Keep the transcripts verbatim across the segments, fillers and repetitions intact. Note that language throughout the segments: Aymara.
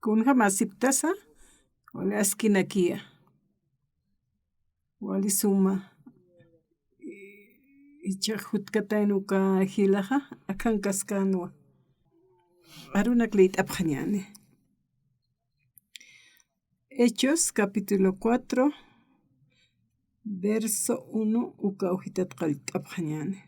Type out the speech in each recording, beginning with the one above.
Kunjam asiptasa, wali askinakiya. Wali suma. Ichax jutkatayna uka jilaxa, akhan kaskänwa. Arunak liyt'apxañäni. Hechos, capítulo cuatro, verso uno, uka ujitat qallt'apxañäni.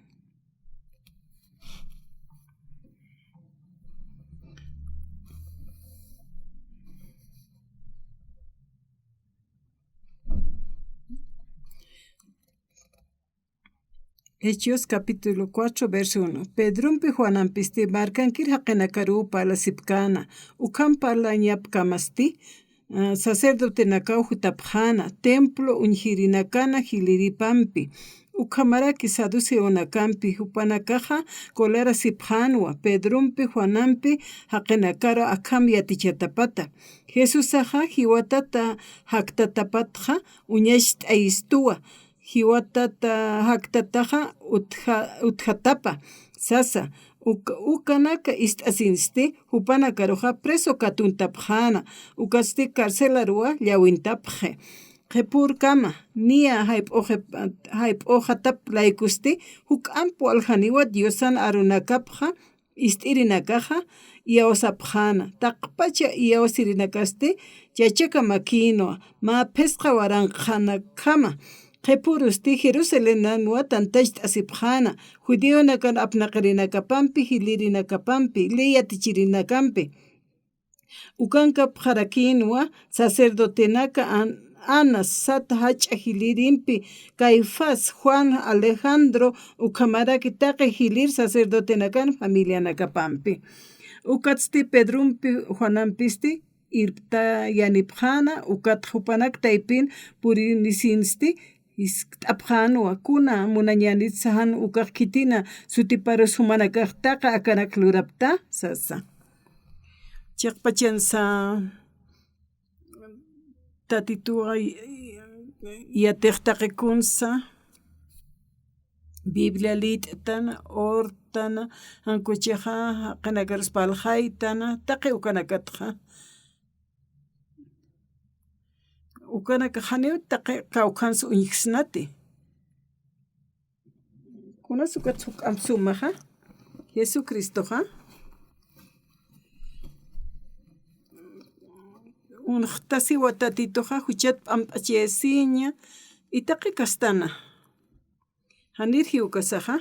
Hechos, capítulo cuatro, verso uno. Pedrompi Juanampisti barcankir jaqinakaruw parlasipkäna, ukham parlañapkamasti, ah, sacerdotenakaw jutapxäna, templo uñjirinakana jiliripampi, ukhamaraki saduceonakampi, jupanakaxa colarasipxänwa, Pedrompi Juanampi jaqinakaru akham yatichatapata. Jesusaxa jiwatata jaktatapatxa uñacht'ayistuwa, jiwatata jaktataxa utja-, utjatapa, sasa, uk-, ukanaka ist'asinsti, jupanakaruxa preso katuntapxäna, ukatsti carcelaruwa llawintapxi. Qhipürkama, niya jayp'uxi-, jayp'uxatap laykusti, juk'amp waljaniwa Diosan arunakapxa, ist'irinakaxa iyawsapxäna, taqpacha iyawsirinakasti, chachaka makïnwa, mä phisqa waranqanakjama, qhipürusti Jerusalenanwa tantacht'asipxäna, judionakan apnaqirinakapampi, jilirinakapampi, ley yatichirinakampi. Ukankapxarakïnwa sacerdotenaka An-, Anas, sat jach'a jilirimpi, Caifás, Juan, Alejandro, ukhamaraki taqi jilir sacerdotenakan familianakapampi. Ukatsti Pedrompi Juanampisti irptayanipxäna, ukat jupanak taypin purinisinsti, jiskt'apxänwa, kuna munañänitsa jan ukax khitina sutiparus jumanakax taqa akanak lurapta, sasa. Chiqpachansa Tatituxa yatix taqi kunsa, Biblia liyt'tana, ortana, jan kuchixa jaqinakarus parlxaytana, taqi ukanakatxa. Ukanakax janiw taqi kawkhansa uñjsnati. Kunas ukat juk'amp sumaxa, Jesucristoxa, unxtasiwa Tatituxa, juchat p'amp'achayasiña, y taqi kastana. Janir jiwkasaxa.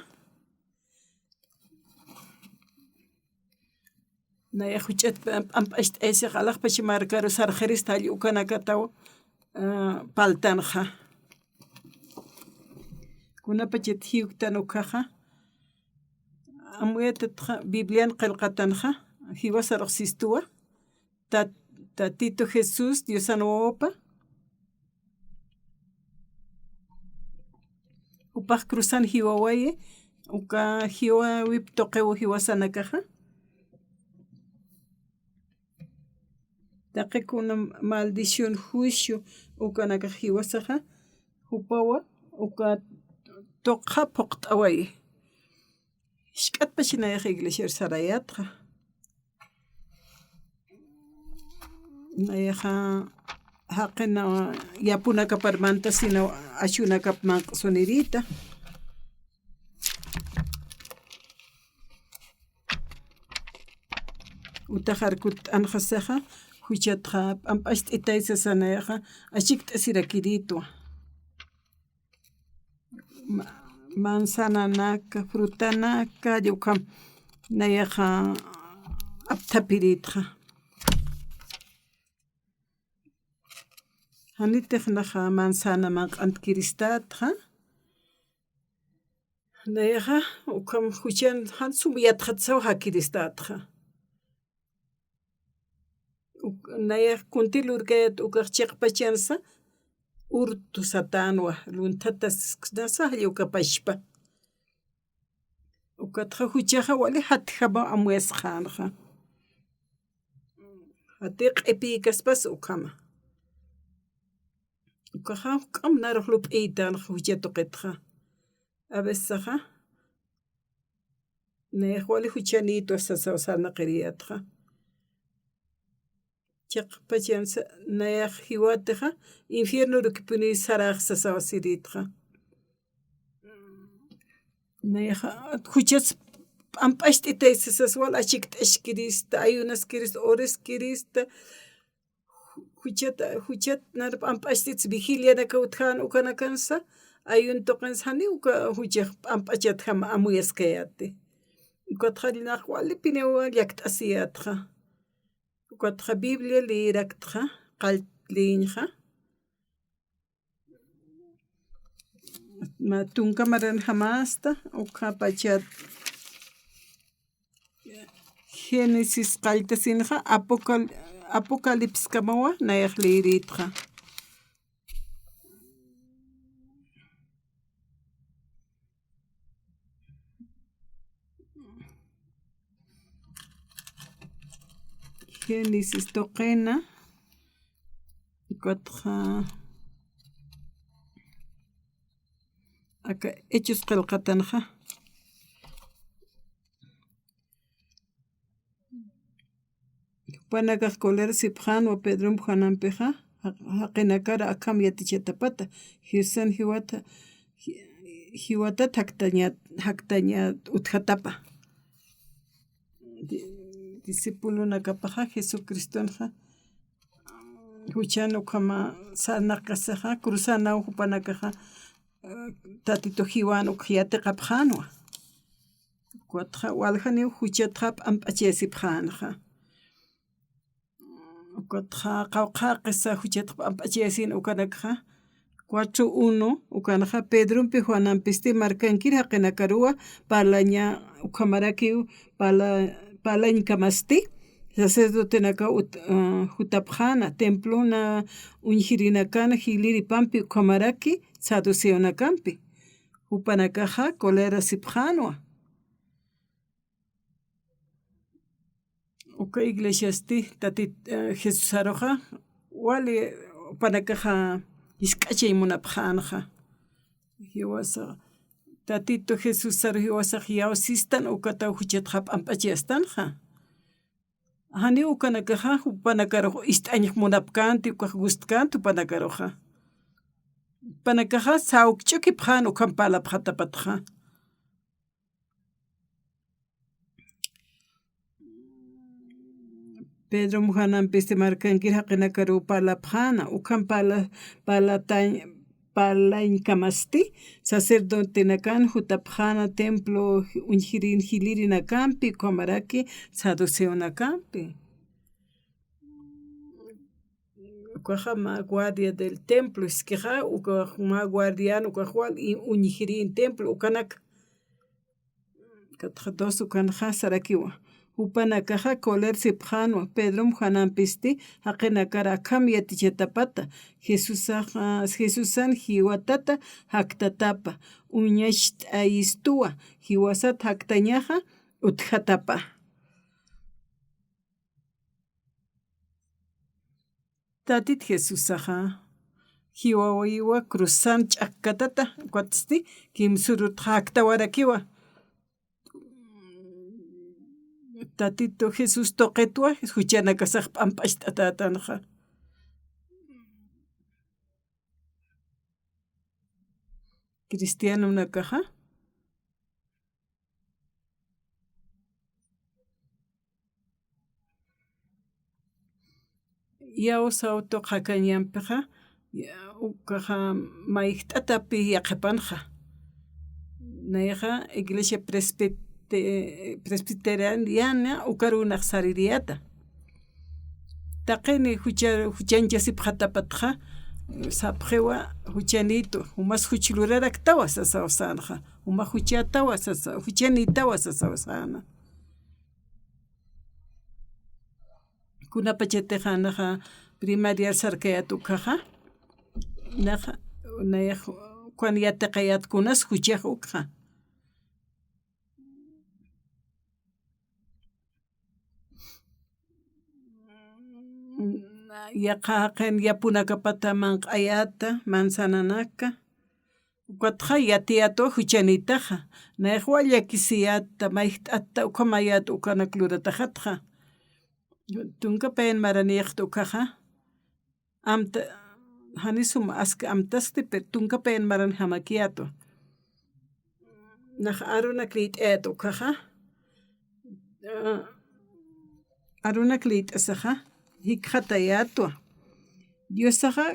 Nayax juch'at p'am-, p'amp'acht'ayasix alaxpach markaru sarxirista jall ukanakataw, ah, parltanxa. Kunapachat jiwktan ukaxa. Amuyatxa Biblian qillqatanxa, jiwasarux sistuwa. Tat-, Tatito Jesús, Diosan wawapa. Jupax cruzan jiwawayi, uka jiwawip tuqiw jiwasanakaxa. Taqi kuna maldición, juicio, ukanakax jiwasaxa, jupawa, uka tuqxa phuqt'awayi. Jisk'atpach nayax iglesiar sarayatxa. Nayaxa jaqina yapunakapar mantasinaw achunakap manq'sunirita. Utaxar kutt'anxasaxa, juchatxa p'amp'acht'itay sasa nayaxa achikt'asirakiritwa. Ma-, manzananaka, frutanaka, ukham nayaxa apthapiritxa. Janitix naxa manzana manq'antkiristatxa. Nayaxa, ukham juchan jan sum yatxatsaw jakiristatxa. Uk-, nayax kuntir lurkayät ukax chiqpachansa, urtu satänwa, lunthatasksnasa jall uka pachpa. Ukatxa juchaxa wali jatjama amuyasxänxa. Jati q'ipïkaspas ukhama. Ukaxa juk'amp narux lup'iytänxa jucha tuqitxa. A veces saxa, nayax wali juchanïtwa sasaw sarnaqiriyätxa. Yaqpachansa nayax jiwatixa, infierno rukipuni sarax sasaw siritxa. Nayaxa juchas p'amp'acht'itay sasas wal achikt'askirista, ayunaskirista, oraskirista, juchat, juchat nar p'amp'acht'its vigilianaka utjan ukanakansa, ayun tuqinsa janiw uka juchax p'amp'achatjam amuyaskayäti. Ukatxa nax walipiniw llakt'asiyätxa. Ukatxa Biblia leeraktxa, qalltliñxa. Ma tunka maranjamasta, ukapachat Génesis qalltasinxa, Apocal-, Apocalipskamawa, nayax leeritxa. Génesis tuqina, ukatxa, aka Hechos qillqatanxa. Jupanakax cólera sipxänwa Pedromp Juanampixa, jaq-, jaqinakar akham yatichatapata, Jesusan jiwata, ji-, jiwatat jaktañat, jaktañat utjatapa. Di-, discipulonakapaxa Jesucristonxa, juchan ukhama sarnaqkasixa, cruzanaw jupanakaxa, eh, Tatitu jiwan ukx yatiqapxänwa. Ukatxa waljaniw juchatxa p'amp'achayasipxänxa. Ukatxa qawqha jaqisa juchatxa p'amp'achayasin ukanakxa, cuatro uno, ukanxa Pedrompi Juanampisti markankir jaqinakaruwa parlaña ukhamarakiw parla-, parlañkamasti, sacerdotenakaw ut-, ah, jutapxäna, templona uñjirinakan jiliripampi ukhamaraki saduceonakampi. Jupanakaxa cólera sipxänwa. Uka iglesiasti Tatit, eh, Jesusaruxa, wali jupanakaxa jisk'achay munapxänxa. Jiwasa, Tatitu Jesusaru jiwasax yawsistan ukataw juchatxa p'amp'achayastanxa. Janiw ukanakaxa, jupanakarux ist'añx munapkänti, ukax gustkänti jupanakaruxa. Jupanakaxa sawkch'ukipxän ukham parlapxatapatxa. Pedromp Juanampisti markankir jaqinakaruw parlapxäna, ukham parla-, parlatañ-, parlañkamasti, sacerdotenakan jutapxäna templo uñjirin jilirinakampi, ukhamaraki saduceonakampi. Ukaxa mä guardia del templo, iskixa, ukax mä guardian, ukax wal i-, uñjirin templo, ukanak. Katxa dos ukanxa sarakiwa. Jupanakaxa cólera sipxänwa, Pedromp Juanampisti jaqinakar akham yatichatapata, Jesusax, Jesusan jiwatata jaktatapa, uñacht'ayistuwa, jiwasat jaktañaxa utjatapa. Tatit Jesusaxa, jiwawayiwa cruzan ch'akkatata, ukatsti kimsürut jaktawarakiwa. Tatitu Jesús tuqitwa, juchanakasax p'amp'acht'atätanxa. Cristianonakaxa, Yawsaw tuqi jakañampixa, ya, ukaxa mayjt'atapi yaqhipanxa. Nayaxa Iglesia Presbite-, Presbiteriana ukarunax saririyäta. Taqini jucha-, juchanchasipxatapatxa, sapxiwa juchanïtwa, jumas juch luraraktawa sasaw sänxa, juma juchätawa sasa, juchanïtawa sasaw säna. Kunapachatix naxa primaria sarkayät ukhaxa, naxa, nayax ukan yatiqayät kunas juchax ukxa. Yaqha jaqin yapunakapata manq'ayäta, manzananaka. Ukatxa yatiyätwa juchanïtaxa. Nayax wal llakisiyäta, mayjt'atta, ukhamayät ukanak lurataxatxa. Tunka payan maranïxta ukaxa. Amta, janisum aski amtasti, pero tunka payan maran jamakiyätwa. Nax arunak lït'ayät ukaxa. Ah, arunak lït'asaxa, jikxatayätwa. Diosaxa,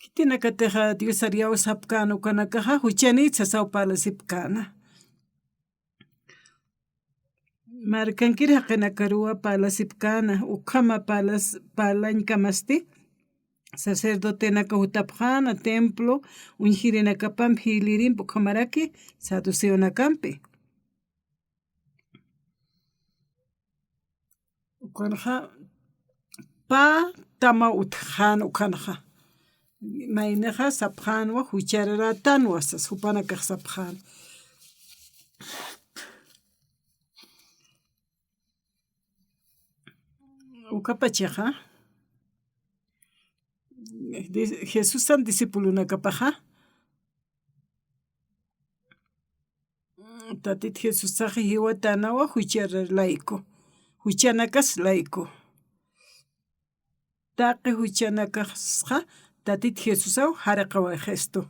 Khitinakatixa Diosar iyawsapkän ukanakaxa, juchanït sasaw parlasipkäna. Markankir jaqinakaruwa parlasipkäna, ukhama parlas-, parlañkamasti, sacerdotenaka jutapxäna templo uñjirinakapamp jilirimpi ukhamaraki saduceonakampi. Ukanxa pä tamaw utjxän ukanxa. Maynixa sapxänwa, juchararätanwa sas, jupanakax sapxän. Ukapachaxa, dis-, Jesusan discipulonakapaxa, Tatit Jesusaxa jiwatänawa jucharar layku, juchanakas layku. Taqi juchanakasxa Tatit Jesusaw jariqawayistu.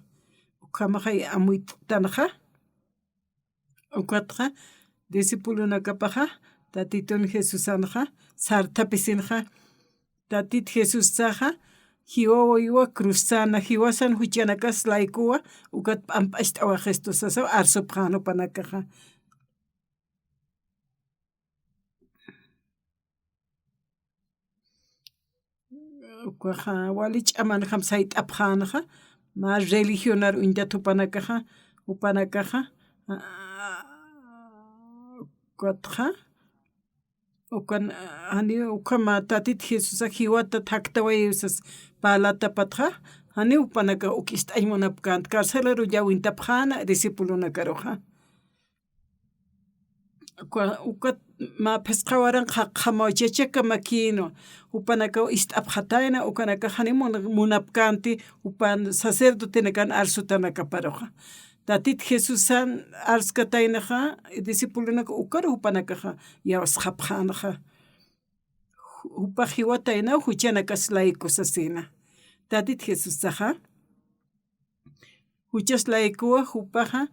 Ukhamaxay amuyttanxa. Ukatxa discipulonakapaxa Tatitun Jesusanxa sarthapisinxa. Tatit Jesustaxa jiwawayiwa cruzana, jiwasan juchanakas laykuwa, ukat p'amp'acht'awayistu sasaw arsupxän jupanakaxa. Ukaxa wali ch'amanjam sayt'apxänxa, mä religionar uñtat jupanakaxa, jupanakaxa, ukatxa, ukan, jani ukhama Tatit Jesusax jiwatat jaktawayiw sas parlatapatxa, jani jupanakax uk ist'añ munapkänti, carcelaru llawintapxäna discipulonakaruxa. Uka, ukat mä phisqa waranqa jaqjamaw chachakamakïnwa, jupanakaw ist'apxatayna, ukanakax jani mun-, munapkänti, jupan sacerdotenakan arsutanakaparuxa. Tatit Jesusan arskataynaxa, discipulonaka ukaru jupanakaxa iyawsxapxänxa. Ju-, jupax jiwataynaw juchanakas layku sasina. Tatit Jesustaxa, juchas laykuwa jupaxa,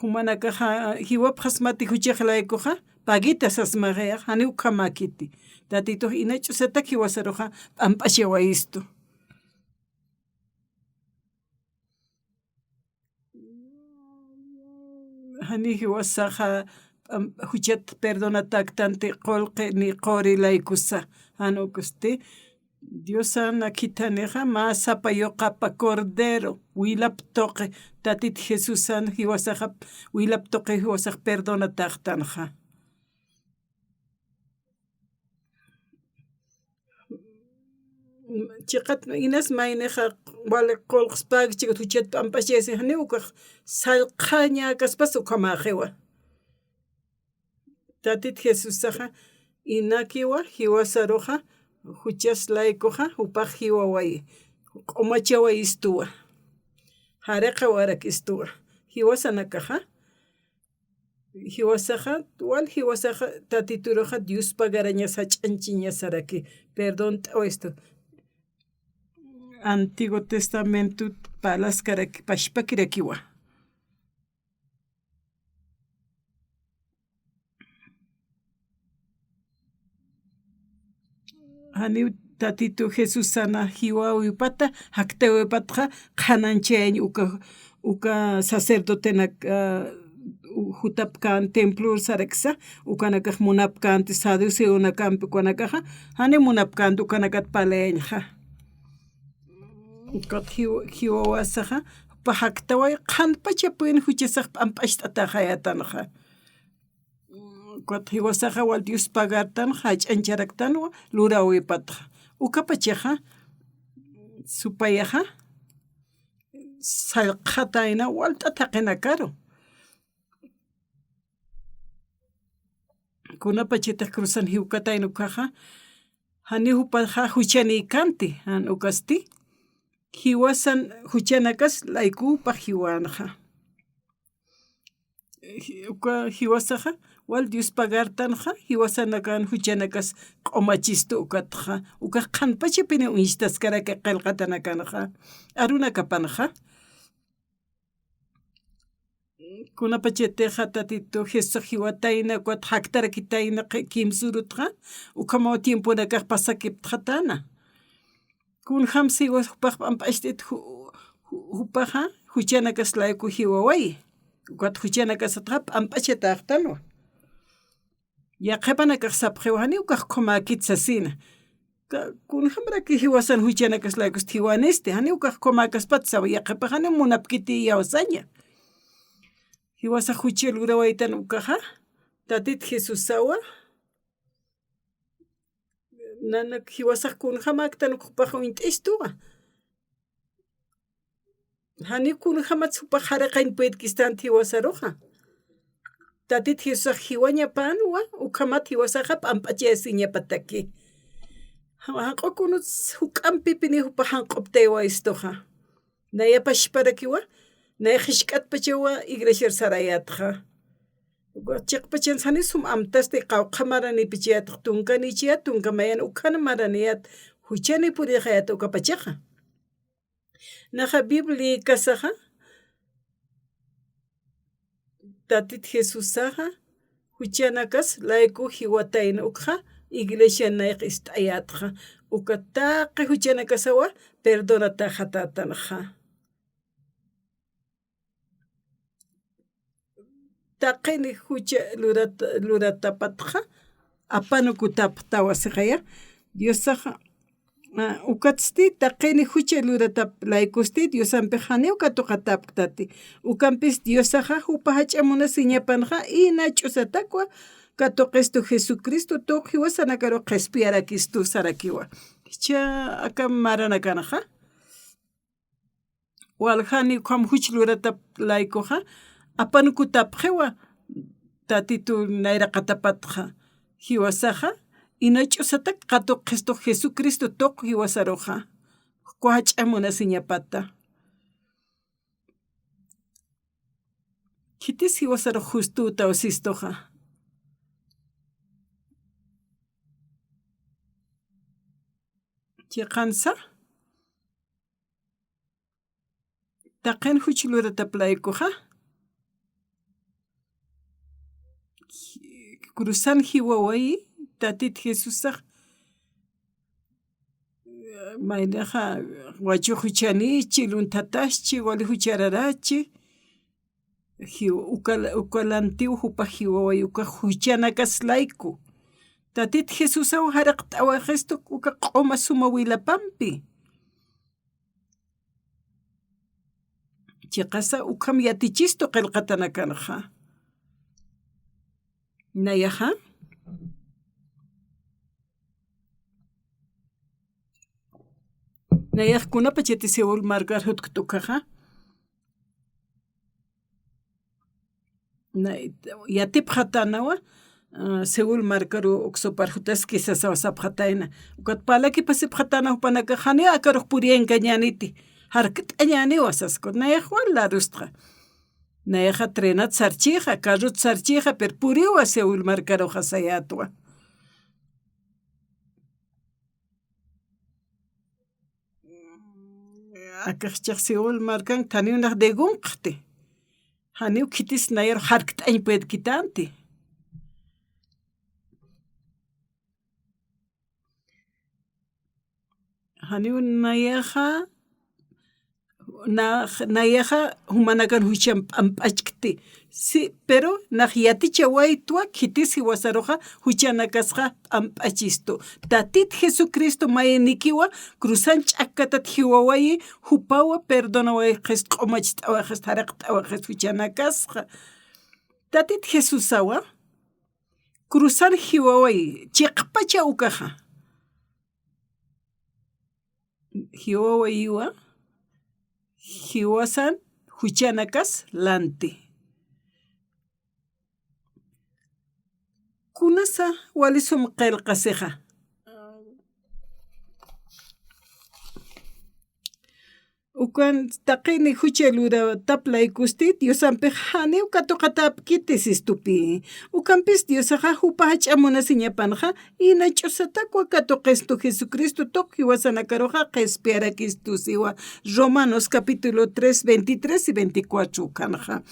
jumanakaxa, jiwapxasmati juchax laykuxa, pagita sasmaxayax, jani ukhamäkiti. Tatitux ina ch'usatak jiwasaruxa p'amp'achawayistu. Jani jiwasaxa, p'am-, juchat perdonatäktanti qullqi ni quri laykusa, jan uksti, Diosan khithanixa mä sapa yuqapa cordero, wilap tuqi, Tatit Jesusan jiwasaxa, wilap tuqi jiwasax perdonatäktanxa. Chiqat inas maynixa wali qullqspäki, chiqat juchat p'amp'achaysi, janiw ukax sallqañäkaspas ukhamäxiwa. Tatit Jesusaxa inakiwa jiwasaruxa, juchas laykuxa, jupax jiwawayi, q'umachawayistuwa, jariqawarakistuwa, jiwasanakaxa, jiwasaxa, wal jiwasaxa, Tatituruxa Dios pagarañas jach'añchiñasaraki, perdont'awistu. Antiguo Testamento parlaskaraki, pachpakirakiwa. Janiw Tatitu Jesusana jiwäwipata, jaktäwipatxa, qhanañchayañ uka, uka sacerdotenak, ah, jutapkän templor saraksa, ukanakax munapkänti saduceonakampi ukanakaxa, jani munapkänti ukanakat parlayañxa. Ukat jiw-, jiwawasaxa, jupa jaktäway qhanpachapïn juchasax p'amp'acht'atäxayatanxa. Ukat jiwasaxa wal Dios pagartanxa, jach'añcharaktanwa luräwipatxa. Ukapachaxa, Supayaxa, sallqatayna walt'a thaqinakaru. Kunapachatix cruzan jiwkatayna ukaxa, janiw jupaxa juchanïkanti, jan ukasti, jiwasan juchanakas laykuw jupax jiwänxa. Ji-, uka jiwasaxa, wal Dios pagartanxa, jiwasanakan juchanakas q'umachistu ukatxa, ukax qhanpachapiniw uñstaskaraki qillqatanakanxa, arunakapanxa. Kunapachatixa Tatitu Jesusax jiwatayna, ukat jaktarakitayna qi-, kimsurutxa, ukhamaw tiemponakax pasakiptxatäna. Kunjamsa jiwas jupax p'amp'acht'it ju-, ju-, jupaxa, juchanakas layku jiwawayi. Ukat juchanakasatxa p'amp'achatäxtanwa. Yaqhipanakax sapxiwa, janiw ukax ukhamäkit sasina. Ka-, kunjamaraki jiwasan juchanakas laykusti jiwanisti, janiw ukax ukhamäkaspat sawa, yaqhipax janiw munapkiti iyawsaña. Jiwasax jucha lurawaytan ukaxa, Tatit Jesusawa, nanak jiwasax kunjamäktan uk jupax uñt'istuwa. Janiw kunjamatsa jupax jariqañ puedkistan jiwasaruxa. Tatit Jesusax jiwañapänwa, ukhamat jiwasaxa p'amp'achayasiñapataki. Ja-, janq'u kunuts juk'ampipiniw jupax janq'uptayawayistuxa. Naya pachparakiwa, naya jisk'atpachawa iglesiar sarayätxa. Chiqpachansa janiw sum amtasti qawqha maranïpichayätxa, tunkanïchayät, tunka mayan ukhan maranïyät, juchani purixayät ukapachaxa. Naxa Biblia liykasaxa, Tatit Jesusaxa, juchanakas layku jiwatayna ukxa, iglesian nayax ist'ayätxa, uka taqi juchanakasawa perdonatäxatätanxa. Taqini jucha lurat-, luratapatxa, apanukutapxtawa sixaya. Diosaxa, a, ukatsti, taqini jucha luratap laykusti, Diosampix janiw katuqatapktati. Ukampis Diosaxa, jupa jach'a munasiñapanxa, ina ch'usatakwa katuqistu Jesucristo tuq jiwasanakaru qhispiyarakistu sarakiwa. Jichha aka maranakanxa. Waljani ukham juch luratap laykuxa, apanukutapxiwa, Tatitu nayraqatapatxa, jiwasaxa, ina ch'usatak katuqxistu Jesucristo tuq jiwasaruxa, ukwa jach'a munasiñapata. Khitis jiwasarux justütaw sistuxa. Chiqansa, taqin juch luratap laykuxa, cruzan jiwawayi, Tatit Jesusax, maynaxa, wachu juchanichi, lunthataschi, wali juchararachi, Jiw-, uka-, ukalantiw jupax jiwawayi, uka juchanakas layku. Tatit Jesusaw jariqt'awayistu uka q'uma suma wilapampi. Chiqasa ukham yatichistu qillqatanakanxa. Nayaxa. Nayax kunapachati Seúl markar jutkt ukaxa. Na, yatipxatänawa, ah, Seúl markaru uksupar jutaski sasaw sapxatayna. Ukat parlaki pasipxatäna jupanakax janiw akarux puriyankañäniti. Jarkt'añäniwa sasku. Nayax wal larustxa. Nayaxa trenat sarchixa, carrot sarchixa, pero puriwa Seúl markaruxa sayätwa. Akax chix Seúl markan, janiw nax degunqti. Janiw khitis nayar jarkt'añ puedkitänti. Janiw nayaxa, nax, nayaxa jumanakan juchan p'amp'achkti. Sí, pero nax yatichawaytwa khitis jiwasaruxa juchanakasxa p'amp'achistu. Tatit Jesucristo mayinikiwa cruzan ch'akkatat jiwawayi, jupawa perdonawayxist, q'umacht'awayxist, jariqt'awayxist juchanakasxa. Tatit Jesusawa cruzan jiwawayi, chiqpacha ukaxa. jiwawayiwa, jiwasan juchanakas lanti. Kunasa wali sum qillqasixa. Ukan taqini jucha luratap laykusti, Diosampix janiw katuqatapkiti sistupi. Ukampis Diosaxa jupa jach'a munasiñapanxa, ina ch'usatakwa katuqistu Jesucristo tuq jiwasanakaruxa qhispiyarakistu siwa. Romanos capítulo tres, veintitrés y veinticuatro ukanxa.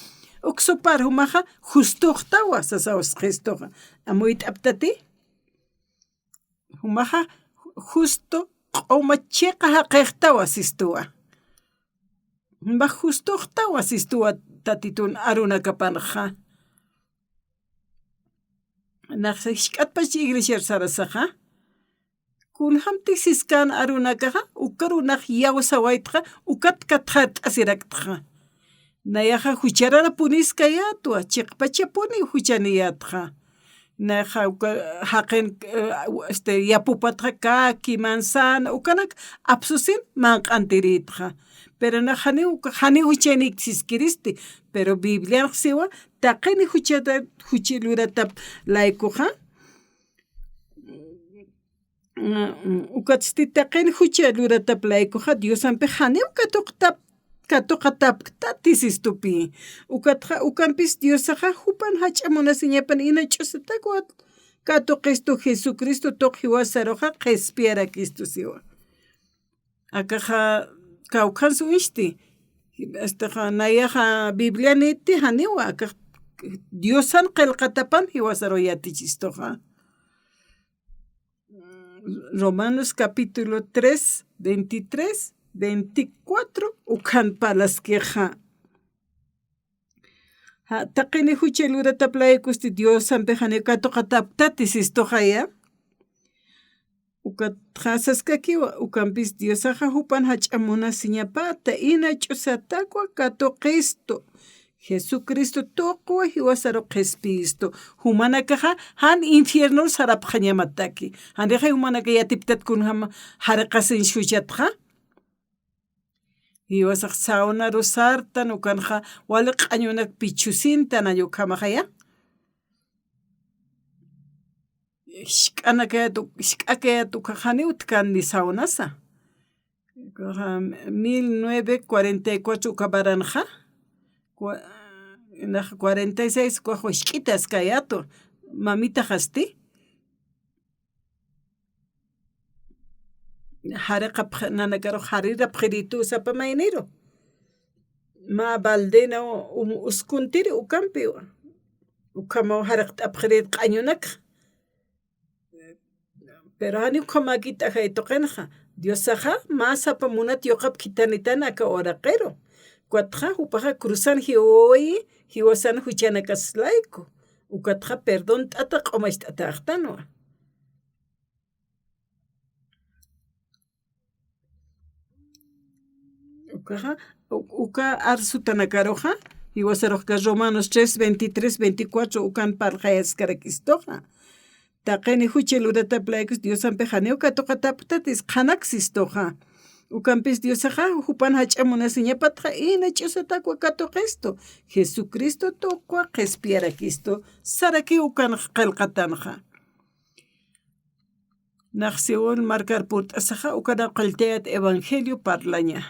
Uksupar jumaxa justoxtawa sasaw sisxistuxa. Amuyt'aptati? Jumaxa justo q'uma chiqa jaqixtawa sistuwa. Juma justoxtawa sistuwa Tatitun arunakapanxa. Naxsa jisk'atpach iglesiar sarasaxa. Kunjamtix siskan arunakaxa, ukarunax yawsawaytxa, ukat katxart'asiraktxa. Nayaxa juchararapuniskayätwa, chiqpachapuni juchaniyätxa. Nayaxa uka jaqin, eh, este, yapupatxa kaki, manzana, ukanak apsusin manq'antirïtxa. Pero nax janiw, janiw juchanik siskiristi. Pero Biblianx siwa, taqini juchata, juchi luratap laykuxa, mm, ukatsti taqin jucha luratap laykuxa Diosampix janiw katuqtap-, katuqatapktati sistupi. Ukatxa, ukampis Diosaxa jupan jach'a munasiñapan ina ch'usatakwa katuqistu Jesucristo tuq jiwasaruxa qhispiyarakistu siwa. Akaxa kawkhansa uñsti. Astaxa nayaxa Biblianiti janiwa, akax Diosan qillqatapan jiwasaru yatichistuxa. Romanos capítulo tres, veintitrés, veinticuatro, ukhan parlaskixa. Ja, taqini jucha luratap laykusti Diosampi janiw katuqatapktati sistuxaya. Ukatxa saskakiwa, ukampis Diosaxa jupan jach'a munasiñapata, ina ch'usatakwa katuqistu. Jesucristo tuqwa jiwasaru qhispistu. Jumanakaxa jan infiernor sarapxañamataki. Janixa jumanaka yatiptat kunjam jariqasinch juchatxa. Jiwasax sawnaru sartan, ukanxa wali q'añunak pichusintan, ayu ukhamaxaya. Jisk'anakayat, jisk'akayat ukax janiw utjkani sawnasa. Ukaxa mil nueve cuarenta y cuatro uka baranxa. Cua-, nax cuarenta y seis ukax jisk'itaskayatu. Mamitaxasti. Jariqapx-, nanakarux jarirapxiritu sapa mayniru. Mä baldena um, uskuntiri ukampiwa. Ukhamaw jariqt'apxirit q'añunakxa. Pero jani ukhamäkit'ajay tuqinxa. Diosaxa mä sapa munat yuqap khithanitan aka uraqiru. Ukatxa jupaxa cruzan jiwawayi, jiwasan juchanakas layku. Ukatxa perdont'ata q'umacht'atäxtanwa. Ukaxa, u-, uka arsutanakaruxa, jiwasaruxka Romanos tres, veintitrés, veinticuatro, ukan parlxayaskarakistuxa. Taqini jucha luratap laykus Diosampi janiw katuqatapktatis qhanaksistuxa. Ukampis Diosaxa, jupan jach'a munasiñapatxa, ina ch'usatakwa katuqistu. Jesucristo tuqwa qhispiyarakistu. Sarakiw ukan qillqatanxa. Nax según markar purt'asaxa, ukanaw qilltayat evangelio parlaña.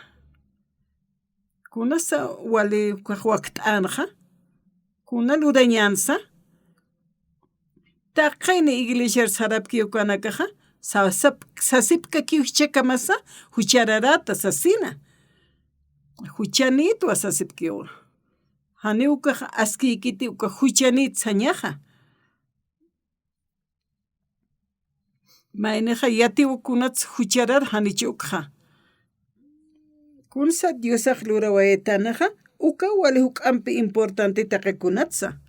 Kunasa wali ukax wakt'änxa, kuna lurañänsa, taqini iglesiar sarapki ukanakaxa, sasap-, sasipkakiw jichhakamasa, juchararata sasina. Juchanïtwa sasipkiwa. Janiw ukax askiykiti ukax juchanït sañaxa. Maynixa yatiw kunats jucharar janich ukxa. Kunsa Diosax lurawayatanaxa, uka wali juk'ampi importante taqi kunatsa.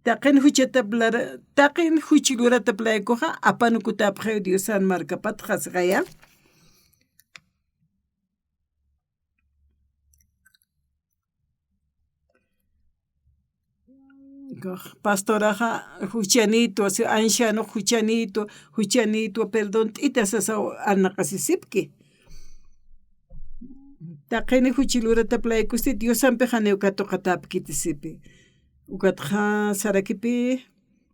Taqin juchatap lara-, taqin juch luratap laykuxa, apanukutapxiw Diosan markapatxa sixaya. Kax pastoraxa juchanïtwa, si ancianox juchanïtwa, juchanïtwa, perdont'ita sasaw arnaqasisipki. Taqini juch luratap laykusti Diosampix janiw katuqatäpkiti sipi. Ukatxa sarakipi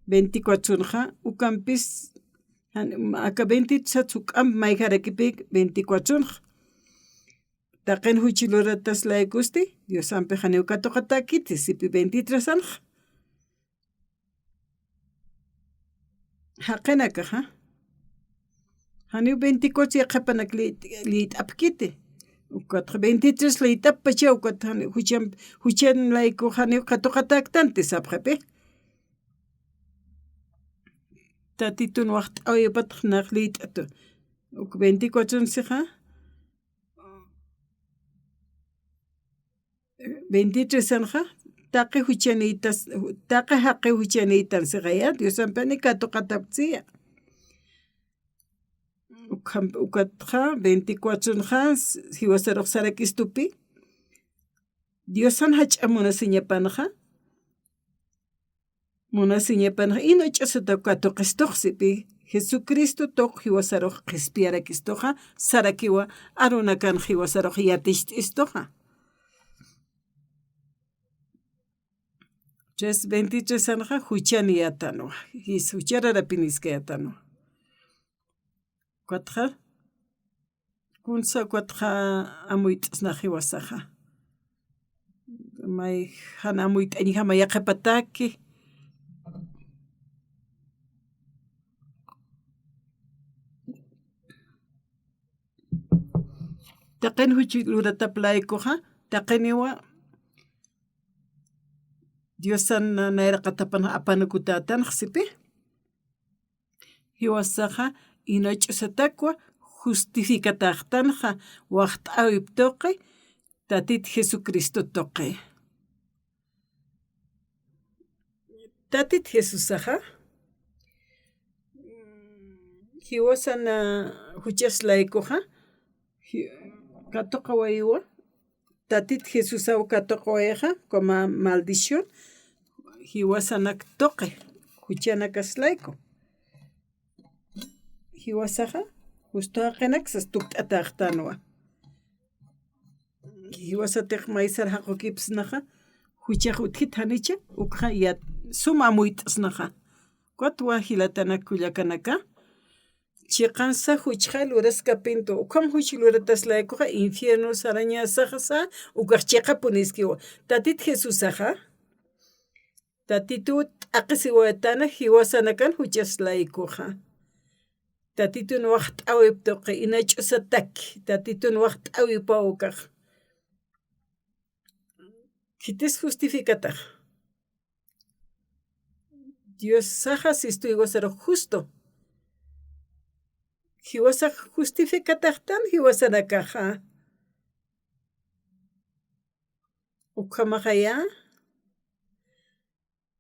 veinticuatronxa, ukampis, jan-, aka veintitrés juk'amp mayjarakipï veinticuatronxa. Taqin juch luratas laykusti, Diosampix janiw katuqatäkiti, sipi veintitresanxa. Jaqinakaxa. Janiw veinticuatro yaqhipanak lï-, lït'apkiti. Ukatxa veintitrés lït'appacha, ukat jani-, juchan, juchan layku janiw katuqatäktanti sapxipi. Tatitun waxt'äwipatx nax lït'atu. Uk veinticuatronsixa. Veintitresanxa, taqi juchanïtas, taqi jaqiw juchanïtan sixaya, Diosampix jani katuqatapkti siya. Ukham-, ukatxa, veinticuatronxa, jiwasarux sarakistupi, Diosan jach'a munasiñapanxa, munasiñapanxa, ina ch'usataw katuqistux sipi, Jesucristo tuq jiwasarux qhispiyarakistuxa, sarakiwa, arunakan jiwasarux yaticht'istuxa. Tres veintitresanxa, juchanïyatanwa, jis juchararapiniskayätanwa. Ukatxa, kunsa ukatxa amuyt'asna jiwasaxa. May jan amuyt'añjama yaqhipataki. Taqin juch luratap laykuxa, taqiniwa Diosan nayraqatapan apanukutätanxa sipi. Jiwasaxa ina ch'usatakwa justificatäxtanxa waxt'äwip tuqi Tatit Jesucristo tuqi. Tatit Jesusaxa, jiwasan juchas laykuxa, ji-, katuqawayiwa, Tatit Jesusaw katuqawayixa, como maldición, jiwasanak tuqi, juchanakas layku. Jiwasaxa, justo jaqinaksa tukt'atäxtanwa. Jiwasatix maysar jaqukipsnaxa, juchax utjit janicha, ukxa yat-, sum amuyt'snaxa. Ukat jilatanaka kullakanaka, chiqansa juchxa luraskapintu, ukham juch luratas laykuxa infierno sarañasaxasa, ukax chiqapuniskiwa. Tatit Jesusaxa, Tatituw t'aqhisiwaytana jiwasanakan juchas laykuxa. Tatitun waxt'äwip tuqi, ina ch'usataki, Tatitun waxt'äwipaw ukax. Khitis justificatax. Diosaxa sistu jiwasarux justo. Jiwasax justificataxtan jiwasanakaxa. Ukhamaxaya,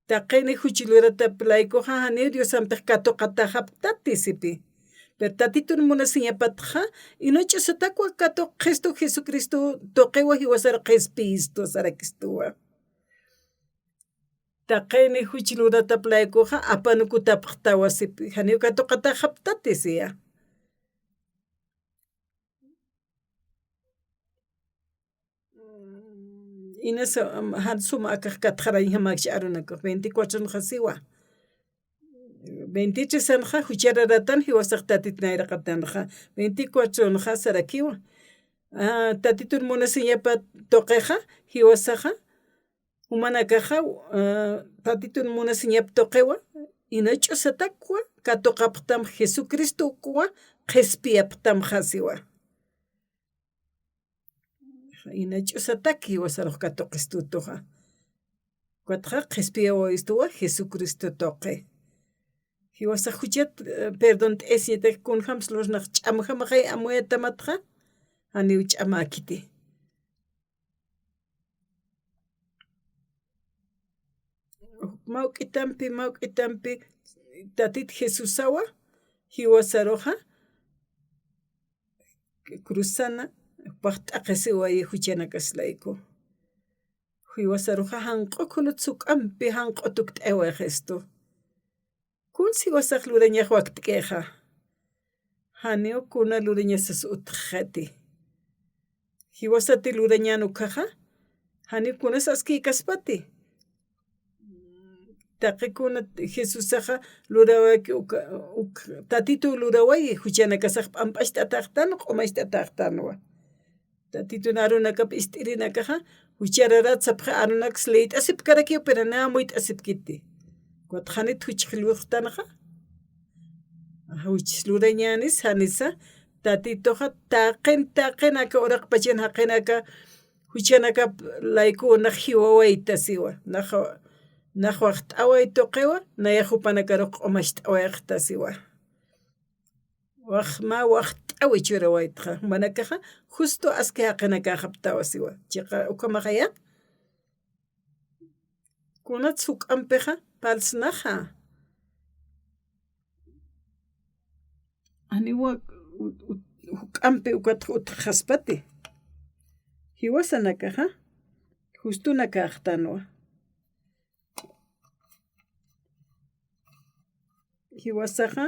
taqini juch luratap laykuxa janiw Diosampix katuqatäxapktati sipi. Pero Tatitun munasiñapatxa, ina ch'usatakwa katuqistu Jesucristo tuqiwa jiwasar qhispiyistu sarakistuwa. Taqini juch luratap laykuxa apanukutapxtawa sipi, janiw katuqatäxapktati siya. Inas, am, jan suma akax katxarañjamakchi arunakax, veinticuatronxa siwa. Veintitresanxa juchararatan jiwasax Tatit nayraqatanxa. Veinticuatronxa sarakiwa. Ah, Tatitun munasiñapa tuqixa, jiwasaxa, jumanakaxa, ah, Tatitun munasiñap tuqiwa, ina ch'usatakwa, katuqapxtam Jesucristokwa, qhispiyapxtamxa siwa. Ina ch'usatak jiwasarux katuqistutuxa. Ukatxa qhispiyawayistuwa Jesucristo tuqi. Jiwasax juchat, eh, perdont'asiñatak kunjams lurnax ch'amjamaxay amuyatamatxa, janiw ch'amäkiti. Mawk'itampi, mawk'itampi, Tatit Jesusawa, jiwasaruxa, cruzana, jupax t'aqhisiwayi juchanakas layku. jiwasaruxa janq'u kunats juk'ampi janq'u tukt'awayistu. Kuns jiwasax lurañax wakt'kixa. Janiw kuna lurañasas utjxati. Jiwasati lurañan ukhaxa, janiw kunas askïkaspati. Taqi kuna Jesusaxa lurawayki uka, uk, Tatituw luraway, juchanakasax p'amp'acht'atäxtan, q'umacht'atäxtanwa. Tatitun arunakap ist'irinakaxa, juchararat sapxi arunaks liyt'asipkarakiw, pero nä muyt'asipkiti. Ukat janit juchx lurxtanxa, juchs lurañänis janisa, Tatituxa taqin, taqin aka uraqpachan jaqinaka, juchanakap laykuw nax jiwawayta siwa, nax, nax waxt'away tuqiwa, nayax jupanakarux q'umacht'awayxta siwa. Wax, mä waxt'awi churawaytxa, jumanakaxa, justo aski jaqinakäxaptawa siwa. Chiqa ukhamaxaya, kunats juk'ampixa, palsnaxa. Janiwa, u, u, juk'ampi ukat utjxaspati. Jiwasanakaxa, justunakäxtanwa. Jiwasaxa,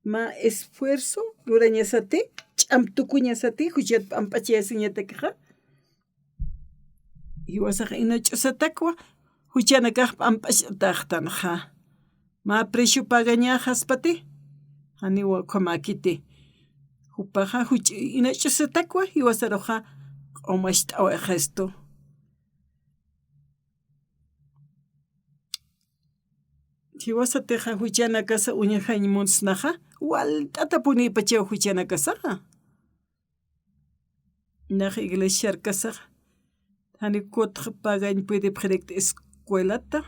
mä esfuerzo lurañasati, ch'amtukuñasati, juchat p'amp'achayasiñatakixa. Jiwasax inach'usatakwa, juchanakax p'amp'acht'atäxtanxa. Mä precio pagañäxaspati, janiwa ukhamäkiti. Jupaxa juch, inach'usatakwa, jiwasaruxa q'umacht'awayxistu. Jiwasatixa juchanakasa uñjañ munsnaxa, walt'atapunïpachaw juchanakasaxa. Nax iglesiarkasaxa, janiw kutx pagañ pudipxirikti escuelata,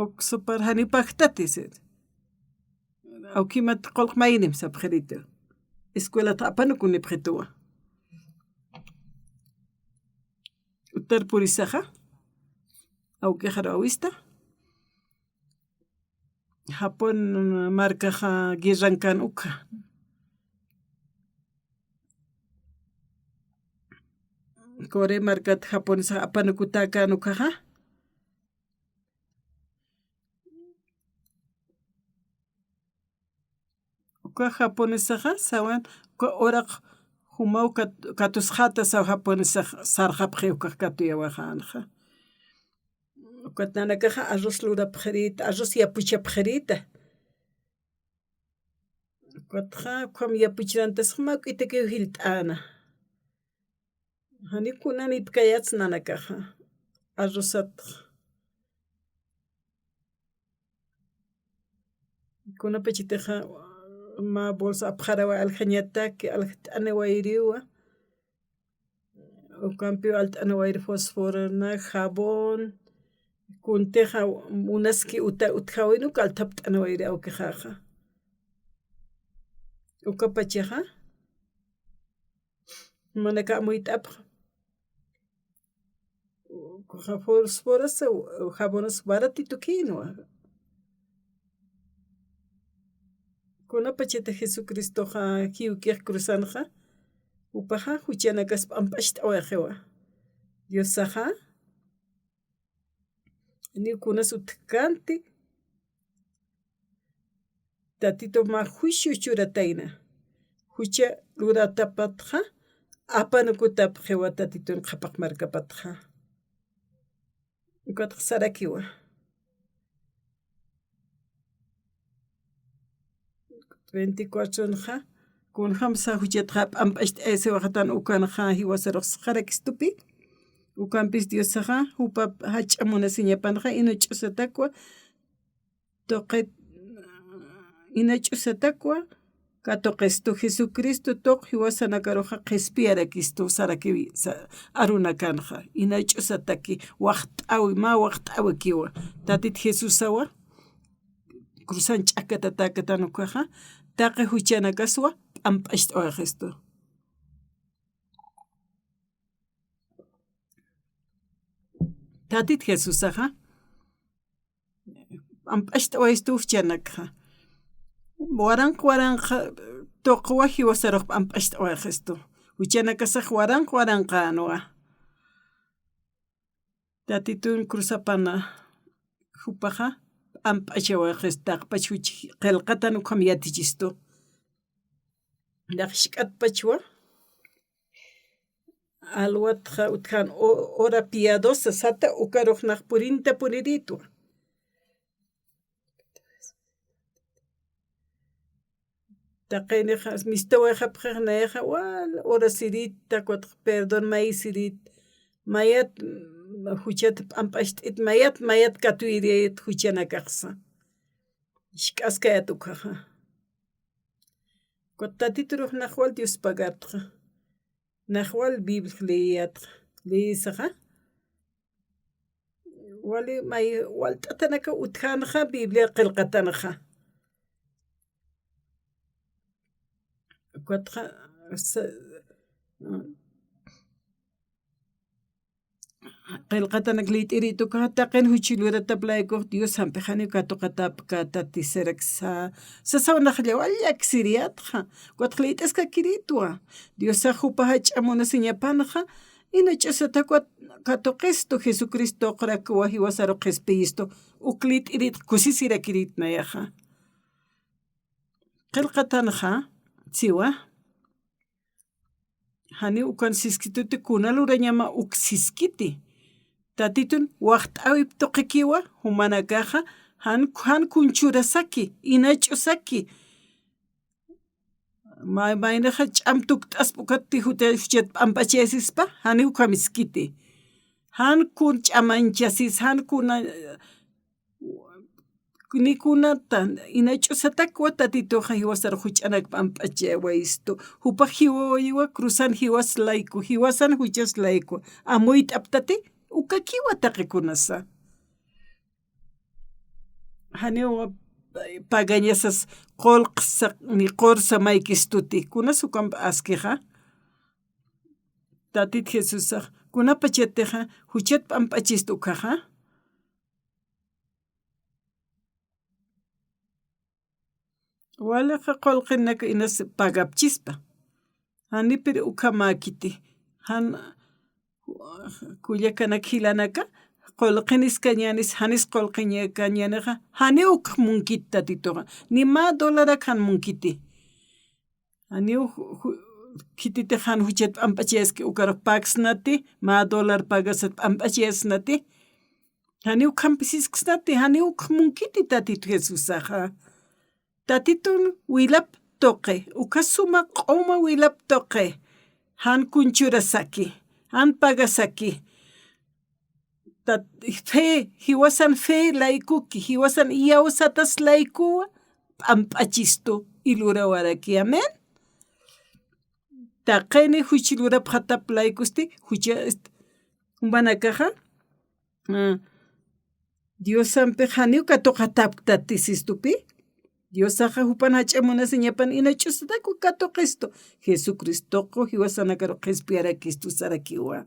uksupar janiw pagtati sir. Awkimat qullq maynim sapxiriti. Escuelata apanukunipxituwa. Utar purisaxa, awkixar awista. Japón markaxa guerran kan ukxa. Corea markat japonesax apanukutäkän ukhaxa. Uka japonesaxa sawan, uka uraq jumaw kat, katusxäta saw japonesax sarxapxi ukax katuyawaxänxa. Ukat nanakaxa arroz lurapxirïta, arroz yapuchapxirïta. Ukatxa, ukham yapuchrantasax mä k'itakiw jillt'äna. Janiw kunan ipkayats nanakaxa, arrozatxa. Kunapachatixa, mä bolsa apxarawa aljañataki, aljt'aniwayiriwa. Ukampiw alt'anawayiri fósforona, jabón. Kuntixa munaski uta, utjawin uka althapt'anawayiri awkixaxa. Ukapachaxa, manaka amuyt'apxa. Ukaxa fósforas, jabonas baratitukïnwa. Kunapachata Jesucristoxa jiwkix cruzanxa, jupaxa juchanakas p'amp'acht'awayxiwa. Diosaxa, niw kunas utjkänti, Tatituw mä juicio churatayna. Jucha luratapatxa, apanukutapxiwa Tatitun qhapaq markapatxa. Ukatxa sarakiwa. Veinticuatronxa, kunjamsa juchatxa p'amp'acht'ayasiwayxtan ukanxa jiwasarux sarakistupi. Ukampis Diosaxa, jupa jach'a munasiñapanxa, inach'usatakwa, tuqi, inach'usatakwa, katuqistu Jesucristo tuq jiwasanakaruxa qhispiyarakistu sarakiwi, sa, arunakanxa. Inach'usataki, waxt'awi, mä waxt'awikiwa. Tatit Jesusawa, cruzan ch'akatatäkatan ukaxa, taqi juchanakaswa, p'amp'acht'awayxistu. Tatit Jesusaxa, p'amp'acht'awaystu juchanakxa. Waranq, waranq, tuqwa jiwasarux p'amp'acht'awayxistu. Juchanakasax waranq, waranqänwa. Tatitun cruzapana jupaxa p'amp'achawaxis taqpach juch qillqatan ukham yatichistu. Daqshk'atpachwa alwatxa utjan o-, hora piadosa sata ukarux nax purinta puriritwa. Taqinixa mistawayxapxix nayaxa wal hora sirita, ukat perdón may sirit, mayat, mm, juchat p'amp'acht'it mayat, mayat katuyiriyat juchanakaxsa. Jisk'askayat ukhaxa. Ukat Tatiturux nax wal Dios pagartxa. Nax wal Biblia leeyatxa. Leesaxa. Wali may, walt'atanaka utjanxa, Biblia qillqatanxa. Ukatxa, sa-, qillqatanak liyt'iritukaxa, taqin juch luratap laykux Diosampix janiw katuqatapkätati saraksa, sasaw naxlla wal llaksiriyatxa, ukatxa liyt'askakiritwa, Diosax jupa jach'a munasiñapanxa, ina ch'usatakwa katuqistu Jesucristoxrakwa jiwasaru qhispiyistu, uk liyt'iritx kusisirakirit nayaxa. Qillqatanxa, siwa. Janiw ukan siskituti kuna lurañama uk siskiti. Tatitun waxt'äwip tuqikiwa, jumanakaxa, jan, jan kunchurasaki, ina ch'usaki. May, maynixa ch'am tukt'aspa ukatti juta-, juchat p'amp'achayasispa, janiw ukham iskiti. Jan kun ch'amanchasis, jan kuna, ni kunata, ina ch'usatakwa Tatituxa jiwasar juch'anak p'amp'achawayistu. Jupax jiwawayiwa cruzan jiwas layku, jiwasan juchas layku. Amuyt'aptati, ukakiwa taqikunasa. Janiw pagañasas qullqsa, ni qursa maykistuti. Kunas ukamp askixa. Tatit Jesusax, kunapachatixa, juchat p'amp'achist ukhaxa. Walixa qullqinak inas pagapchispa. Janipir ukhamäkiti. Jan kullakanak jilanaka, qullqiniskañänis, janis qullqiñakañänixa, janiw ukx munkit Tatituxa. Ni mä dolarak jan munkiti. Janiw ju-, ju-, khititix jan juchat p'amp'achayaski ukarux pagsnati, mä dólar pagasat p'amp'achayasnati. Janiw ukhamp sisksnati, janiw ukx munkiti Tatit Jesusaxa. Tatitun wilap tuqi, uka suma q'uma wilap tuqi. Jan kunchurasaki, jan pagasaki. Tat-, fe, jiwasan fe laykuki, jiwasan iyawsatas laykuwa, p'amp'achistu, ilurawarakiwa. Amén. Taqini juch lurapxatap laykusti, jucha, est-, jumanakaxa, ah, Diosampix janiw katuqatapktati sistupi, Diosaxa jupan jach'a munasiñapan ina ch'usataku katuqistu, Jesucristoqu jiwasanakaru qhispiyarakistu sarakiwa.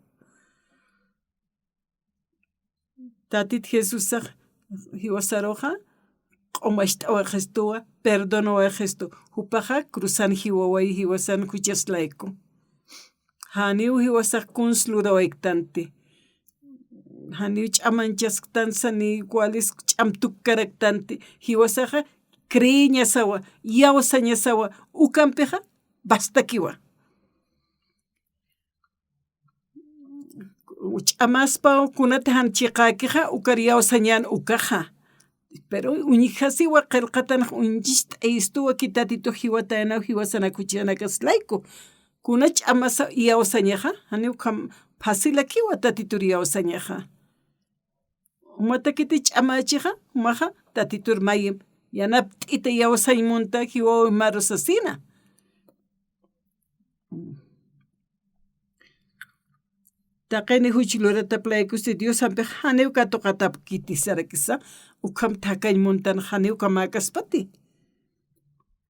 Tatit Jesusax jiwasaruxa q'umacht'awaxistuwa, perdonawayxistu. Jupaxa cruzan jiwaway, jiwasan juchas layku. Janiw jiwasax kuns lurawayktanti. Janiw ch'amanchasktansa ni walis ch'am tukkaraktanti. Jiwasaxa creeñasawa, iyawsañasawa, ukampixa bastakiwa. Ch'amaspa kunati jan chiqäkixa, ukar iyawsañän ukaxa. Pero uñjasiwa qillqatanx uñchist'ayistuwa ki Tatitux jiwatayanaw jiwasanak juchanakas layku. Kuna ch'amasa iyawsañaxa, janiw ukham fácilakiwa Tatitur iyawsañaxa. Umatakiti ch'amächixa, umaxa Tatitur mayim yanapt'ita iyawsañ munta jiwaw maru sasina. Taqini juch luratap laykusti Diosampix janiw katuqatapkiti sarakisa, ukham thakañ muntan janiw kamäkaspati.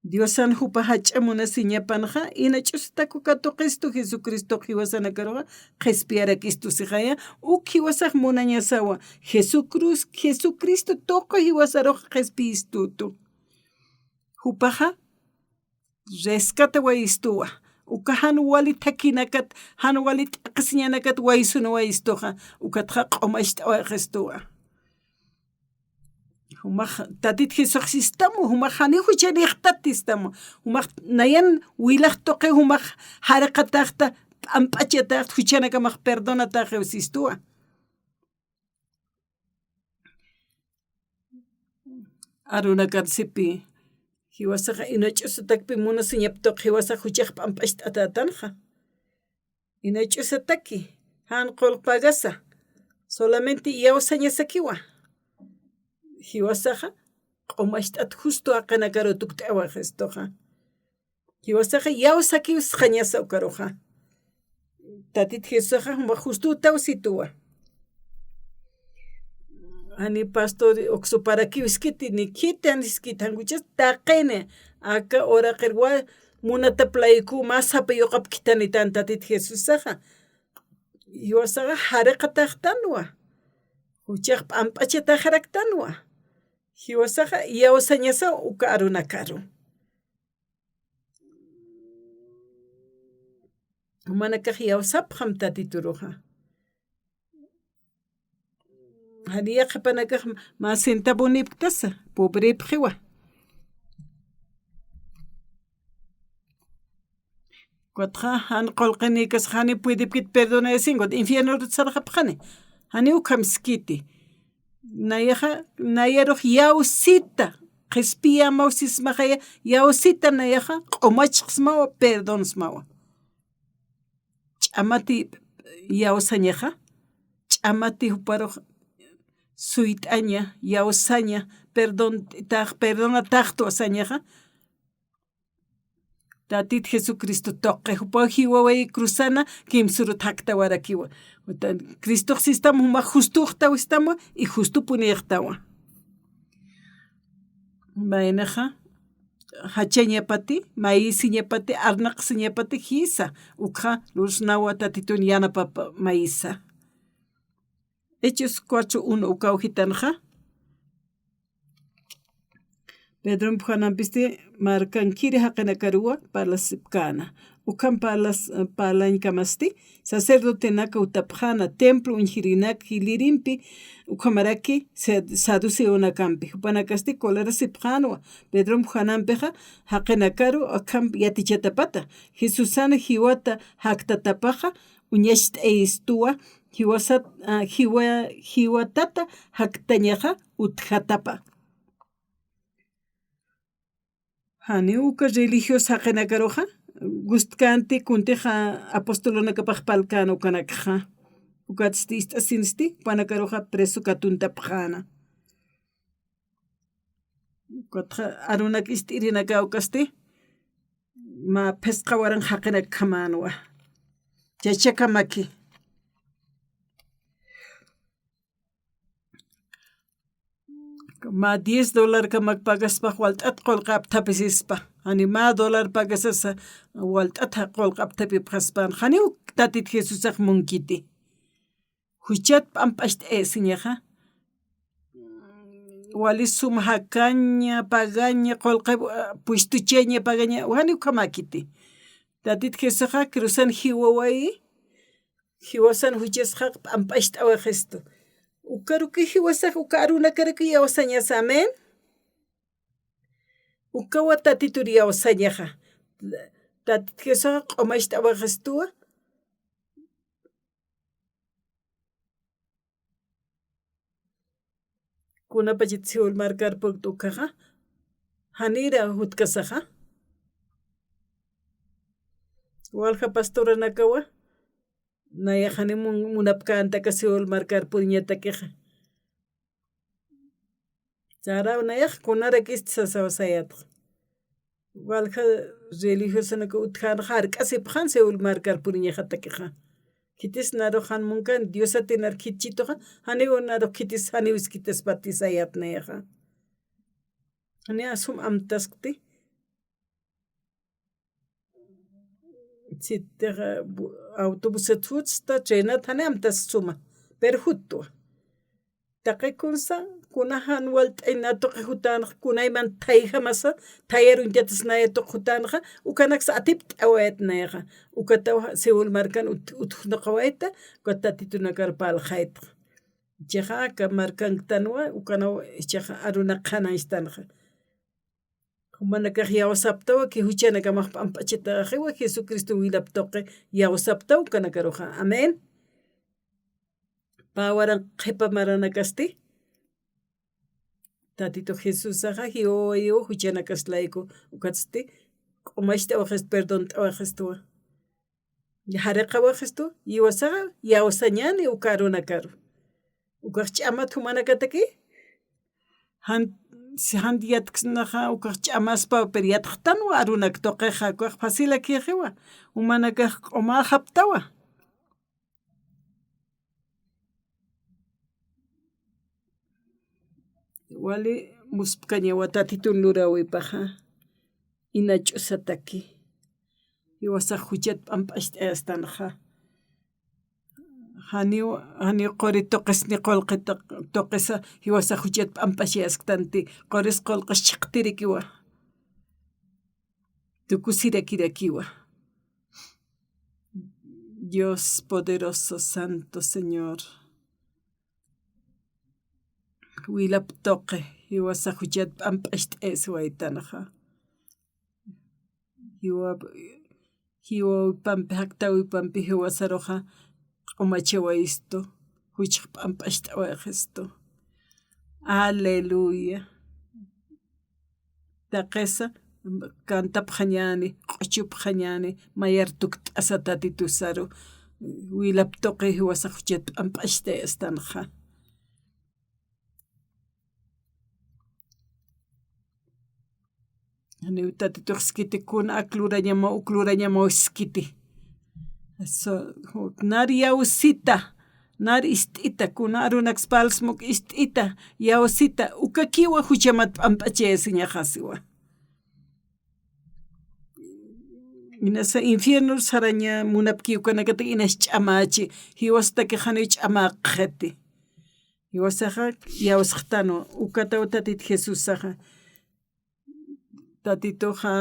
Diosan jupa jach'a munasiñapanxa, ina ch'usataku katuqistu Jesucristox jiwasanakaruxa qhispiyarakistu sixaya, uk jiwasax munañasawa, Jesucruz-, Jesucristo tuqi jiwasarux qhispiyistutu. Jupaxa rescatawayistuwa, Uka jan wali thakinakat, jan wali t'aqhisiñanakat waysunwa istuxa, ukatxa q'umacht'awaxistuwa. Jumax Tatit Jesuxsistamu, jumax jani juchanïxtat istamu, jumax nayan wilax tuqi, jumax jariqataxta, p'amp'achataxta, juchanakamax perdonataxiw sistuwa. Arunakar sipi, jiwasaxa ina ch'usatakpi munasiñap tuq, jiwasax juchax p'amp'acht'atätanxa. Ina ch'usataki, jan qullq pagasa, solamente iyawsañasakiwa. Jiwasaxa q'umacht'at justo jaqinakaru tukt'awaxistuxa. Jiwasaxa iyawsakiw sxañasa ukaruxa. Tatit Jesusaxa jumax justutaw situwa. Jani pastor uksuparakiw iskiti, ni khiti, jani iskiti, jan juchas taqini, aka uraqir wa munatap layku mä sapa yuqap khithanitan Tatit Jesusaxa. Jiwasaxa jariqataxtanwa. Juchax p'amp'achataxaraktanwa. Jiwasaxa iyawsañasa uka arunakaru. Jumanakax iyawsapxam Tatituruxa. Janiya qhipanakax mä centavonïpktasa, pobrïpxiwa. Ukatxa jan qullqinïkas jani puedipkit perdonayasiñ, ukat infiernurut sarxapxani. Jani ukham iskiti. Nayaxa, nayarux iyawsita, qhispiyämaw sismaxaya, iyawsita nayaxa, q'umachxsmawa, perdonsmawa. Ch'amati iyawsañaxa, ch'amati juparux suyt'aña, iyawsaña, perdon, tax, perdonataxtwa sañaxa, Tatit Jesucristo tuqi, jupaw jiwawayi cruzana, kimsürut jaktawarakiwa. Cristox sistam jumax justuxtaw istamu, y justupunïxtawa. Maynixa, jachañapati, mayisiñapati, arnaqsiñapati jisa, ukxa lursnawa Tatitun yanapapa mayisa. Hechos cuatro uno ukaw jitanxa. Pedromp Juanampisti markankiri jaqinakaruwa parlasipkäna. Ukham parlas, parlañkamasti, sacerdotenaka utapxäna, templo uñjirinak jilïrimpi, ukhamaraki, sed, saduceonakampi. Jupanakasti colarasipxänwa, Pedromp Juanampixa, jaqinakaru, akham yatichatapata. Jesusan jiwata jaktatapaxa, uñacht'ayistuwa, jiwasat, a, jiwa, jiwatata jaktañaxa utjatapa. Janiw uka religioso jaqinakaruxa, gustkänti kuntixa apostolunakapax parlkän ukanakxa. Ukatsti ist'asinsti, jupanakaruxa preso katuntapxäna. Ukatxa arunak ist'irinaka ukasti, mä phisqa waranqa jaqinakjamänwa. Chachakamaki. Mä diez dólarkamak pagaspax walt'at qullqi apthapisispa. Jani mä dólar pagasasa walt'at qullqi apthapipxaspan. Janiw Tatit Jesusax munkiti. Juchat p'amp'acht'ayasiñaxa. Wali sum jakaña, pagaña, qullqi, ah, puestuchaña, pagaña, jani ukhamäkiti. Tatit Jesusaxa cruzan jiwawayi, jiwasan juchasxa p'amp'acht'awaxistu. Ukaruki jiwasax, uka arunakaruki iyawsañasa, amén. Ukawa Tatitur iyawsañaxa. Tatit Jesusaxa q'umacht'awaxistuwa. Kunapachat Seúl markar purkt ukhaxa, janira jutkasaxa. Walja pastoranakawa, nayax jani mun-, munapkänti aka Seúl markar puriñatakixa. Saraw nayax kunarakist sasaw sayatxa. Walja religiosanaka utjänxa jark'asipxän Seúl markar puriñaxatakixa. Khitis narux jan munkan, Diosati nar khitchituxa, janiw narux khitis, janiw iskitaspati sayat nayaxa. Jani asum amtaskti. Sitixa, bu-, autobusat jutsta, trenat, jani amtas suma. Pero juttwa. Taqi kunsa, kuna jan walt'añ naya tuqi jutänxa, kunayman thayjamasa, thayar uñtatas naya tuqi jutänxa, ukanaksa atipt'awayät nayaxa. Ukataw Seúl markan ut-, utjnaqawayta, ukat Tatitunakar parlxaytxa. Jichhaxa aka markanktanwa, ukanaw jichhaxa arunak qhanañstanxa. Jumanakax iyawsaptawa, ki juchanakamax p'amp'achatäxiwa, Jesucristo wilap tuqi iyawsaptaw ukanakaruxa. Amén. Pä waranqa qhipa maranakasti, Tatitu Jesusaxa jiwawayiw juchanakas layku, ukatsti q'umacht'awaxist, perdont'awaxistwa. Jariqawaxistu, jiwasaxa iyawsañäni uka arunakaru. Ukax ch'amat jumanakataki, jan, si jan yatksnaxa ukax ch'amaspaw, pero yatxtanwa arunak tuqixa, ukax facilakixiwa, jumanakax q'umäxaptawa. Wali muspkañawa Tatitun luräwipaxa, ina ch'usataki. Jiwasax juchat p'amp'acht'ayastanxa. Janiw, janiw quri tuqis ni qullqi tuq-, tuqisa, jiwasax juchat p'amp'achayasktanti, quris qullqis chhiqtirikiwa. Tukusirakirakiwa. Dios poderoso, santo Señor. Wilap tuqi, jiwasax juchat p'amp'acht'ayasiwaytanxa. Jiwa, jiwawipampi, jaktawipampi jiwasaruxa q'umachawayistu, juchax p'amp'acht'awayistu. Aleluya. Taqisa, cantapxañäni, q'uchupxañäni, mayar tukt'asa Tatitusaru, wilap tuqi jiwasax juchat p'amp'acht'ayastanxa. Janiw Tatitux skiti, kuna ak lurañamaw, uk lurañamaw skiti. Eso, nar iyawsita, nar ist'ita, kuna arunaks parls muk ist'ita, iyawsita, ukakiwa juchamat p'amp'achayasiñaxa siwa. Inasa infiernur saraña munapki ukanakataki inas ch'amachi, jiwasataki janiw ch'amäqxiti. Jiwasaxa iyawsxtanwa, ukataw Tatit Jesusaxa. Tatituxa,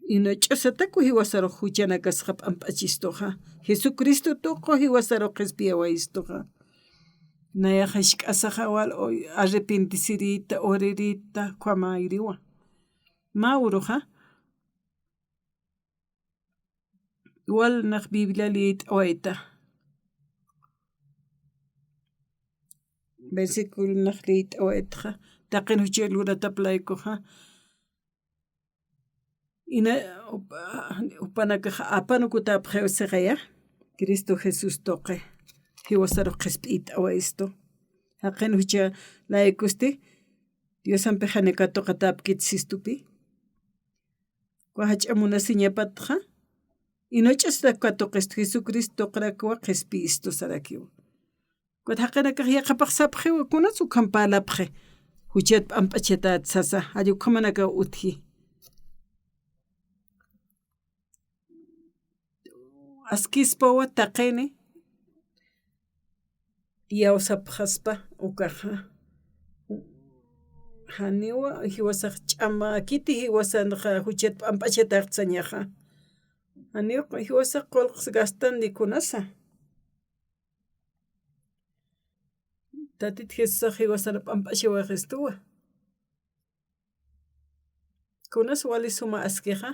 ina ch'usataku jiwasarux juchanakasxa p'amp'achistuxa. Jesucristo tuqu jiwasarux qhispiyawayistuxa. Nayaxa jisk'asaxa wal arrepentisirita, uririta, ukhamayiriwa. Mä uruxa, wal nax Biblia liyt'awayta. Versículo nax liyt'awaytxa, taqin jucha luratap laykuxa. Ina, jupanakax apan ukutapxiw sixaya, Cristo Jesús tuqi, jiwasarux qhispiyt'awayistu. Jaqin jucha laykusti, Diosampi janiw katuqatäpkit sistupi. Uka jach'a munasiñapatxa, ina ch'usataku katuqistu, Jesucristo tuqirakwa qhispiyistu sarakiwa. Ukat jaqinakax yaqhipax sapxiwa, kunas ukham parlapxi, juchat p'amp'achatät sasa, jall ukhamanakaw utji. Askispawa taqini, iyawsapxaspa ukaxa. Janiwa jiwasax ch'amäkiti, jiwasanxa juchat p'amp'achatäxti sañaxa. Janiw jiwasax qullqs gastan ni kunasa. Tatit Jesusax jiwasar p'amp'achawayistuwa. Kunas wali suma askixa,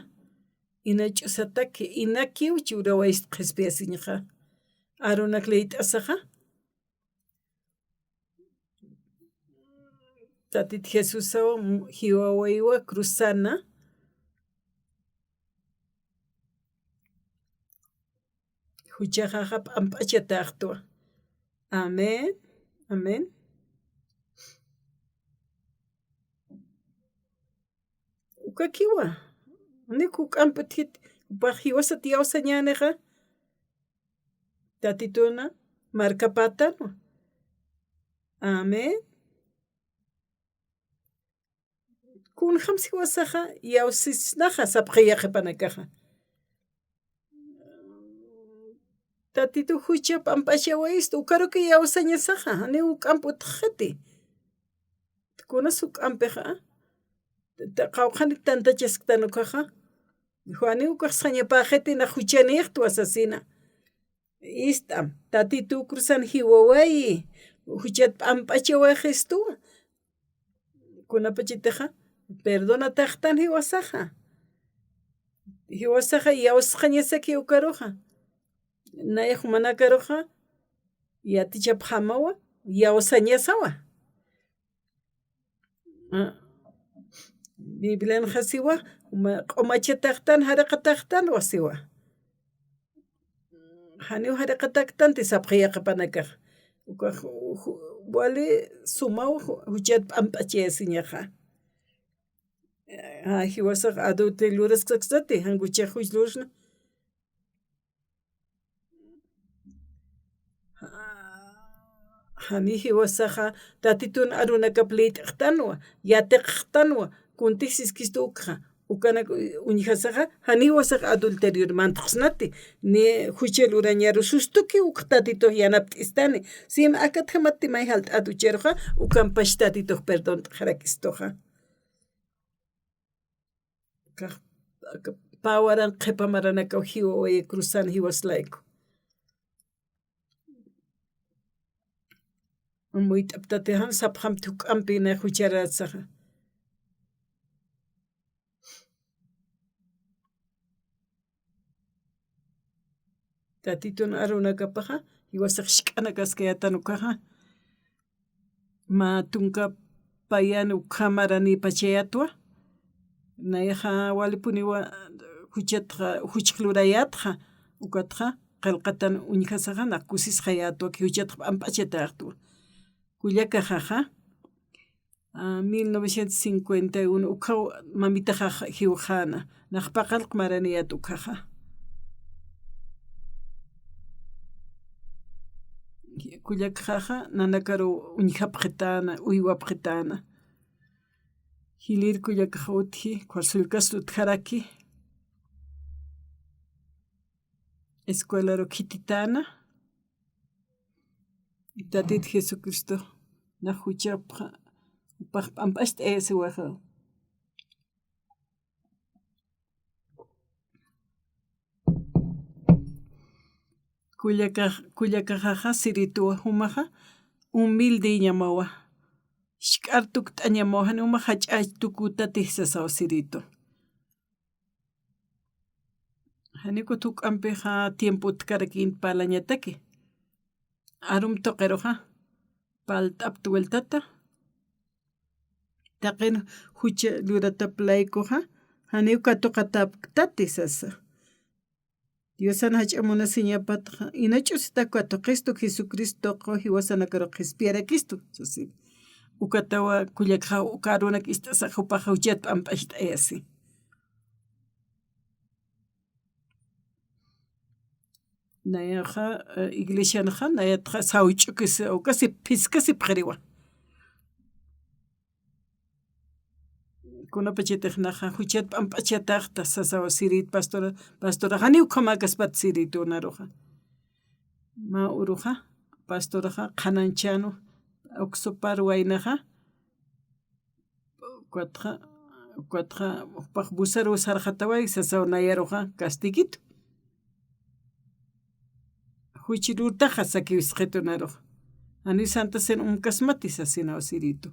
ina ch'usataki, inakiw churawayist qhispiyasiñxa. Arunak liyt'asaxa, Tatit Jesusaw jiwawayiwa cruzana, juchaxaxa p'amp'achatäxtwa. Amén. Amén. Ukakiwa. Ni juk'amp utjit, jupax jiwasat iyawsañänixa. Tatituna markapätanwa. Amén. Kunjams jiwasaxa iyawsisnaxa sapxi yaqhipanakaxa. Tatitu jucha p'amp'achawayistu, ukaruki iyawsañasaxa, janiw juk'amp utjxiti. Kunas juk'ampixa, ta-, qawqhanit tantachasktana ukaxa, janiw ukax sañapäxiti nax juchanïxtwa sasina. Ist'am, Tatitu cruzan jiwawayi, juchat p'amp'achawayistuwa. Kunapachatixa, perdonataxtan jiwasaxa. Jiwasaxa iyawsxañasaki ukaruxa. Nayax jumanakaruxa, yatichapxämawa, iyawsañasawa. Ah, Biblianxa siwa, juma q'umachataxtan, jariqataxtanwa siwa. Janiw jariqataktanti sapxi yaqhipanakax. Ukax, ju-, wali sumaw ju-, juchat p'amp'achayasiñaxa. Ah, jiwasax adulterio luraskakstati, jan juchax juch lurna. Jani jiwasaxa, Tatitun arunakap liyt'xtanwa, yatiqxtanwa, kuntix siskistu ukxa, ukanak uñjasaxa, jani jiwasax adulterior mantxsnati, ni jucha lurañaru sustuki uk Tatitux yanapt'istani, sino akatjamatti may jalt'at ucharuxa, ukampach Tatitux perdont'xarakistuxa. Kax, aka, pä waran qhipa maranakaw jiwawayi cruzan jiwas layku. Amuyt'aptati jan sapxamti juk'ampi nay jucharatsaxa. Tatitun arunakapaxa, jiwasax jisk'anakaskayätan ukaxa. Mä tunka payan ukhamaranïpachayätwa. Nayaxa walipuniwa juchatxa, juchx lurayätxa, ukatxa, qillqatan uñjasaxa, nax kusisxayätwa, ki juchatx p'amp'achatäxtwa. Kullakaxaxa, ah, mil novecientos cincuenta y uno, ukhaw mamitaxax jiwxäna, nax paqallq maraniyät ukhaxa. Kullakaxaxa, nanakaru uñjapxitäna, uywapxitäna. Jilïr kullakax utji, ukhar sullkast utjaraki. Escuelaru khititäna. Tatit Jesucristo, nax juchapxa, jupax p'amp'acht'ayasiwaxa. Kullakax, kullakaxaxa sirituwa, jumaxa humildeñamawa. Jisk'ar tukt'añamawa, jani juma jach'a tukütatix sasaw siritu. Jani ukat juk'ampixa tiempo utjkarakïn parlañataki. Arum tuqiruxa, palt'apt vueltata. Taqin jucha luratap laykuxa, janiw katuqatäpktati sasa. Diosan jach'a munasiñapatxa, inach'usita katuqistu Jesucristox jiwasanakaru qhispiyarakistu, sasi. Ukatawa kullakaxa, uka arunak ist'asax jupaxa juchat p'amp'acht'ayasi. Nayaxa, eh, iglesianxa, nayatxa sawch'ukis, ukasi phiskasipxiriwa. Kunapachatix naxa, juchat p'amp'achataxta sasaw sirit pastora, pastora, janiw ukhamäkaspat siritu naruxa. Mä uruxa, pastoraxa, qhanañchänwa, uksupar waynaxa, Ukatxa, ukatxa, jupax busaruw sarxataway, sasaw nayaruxa, castiguito. Juch lurtaxa sakiw sisxitu naruxa. Janiw Santa Cena umkasmati sasinaw siritu.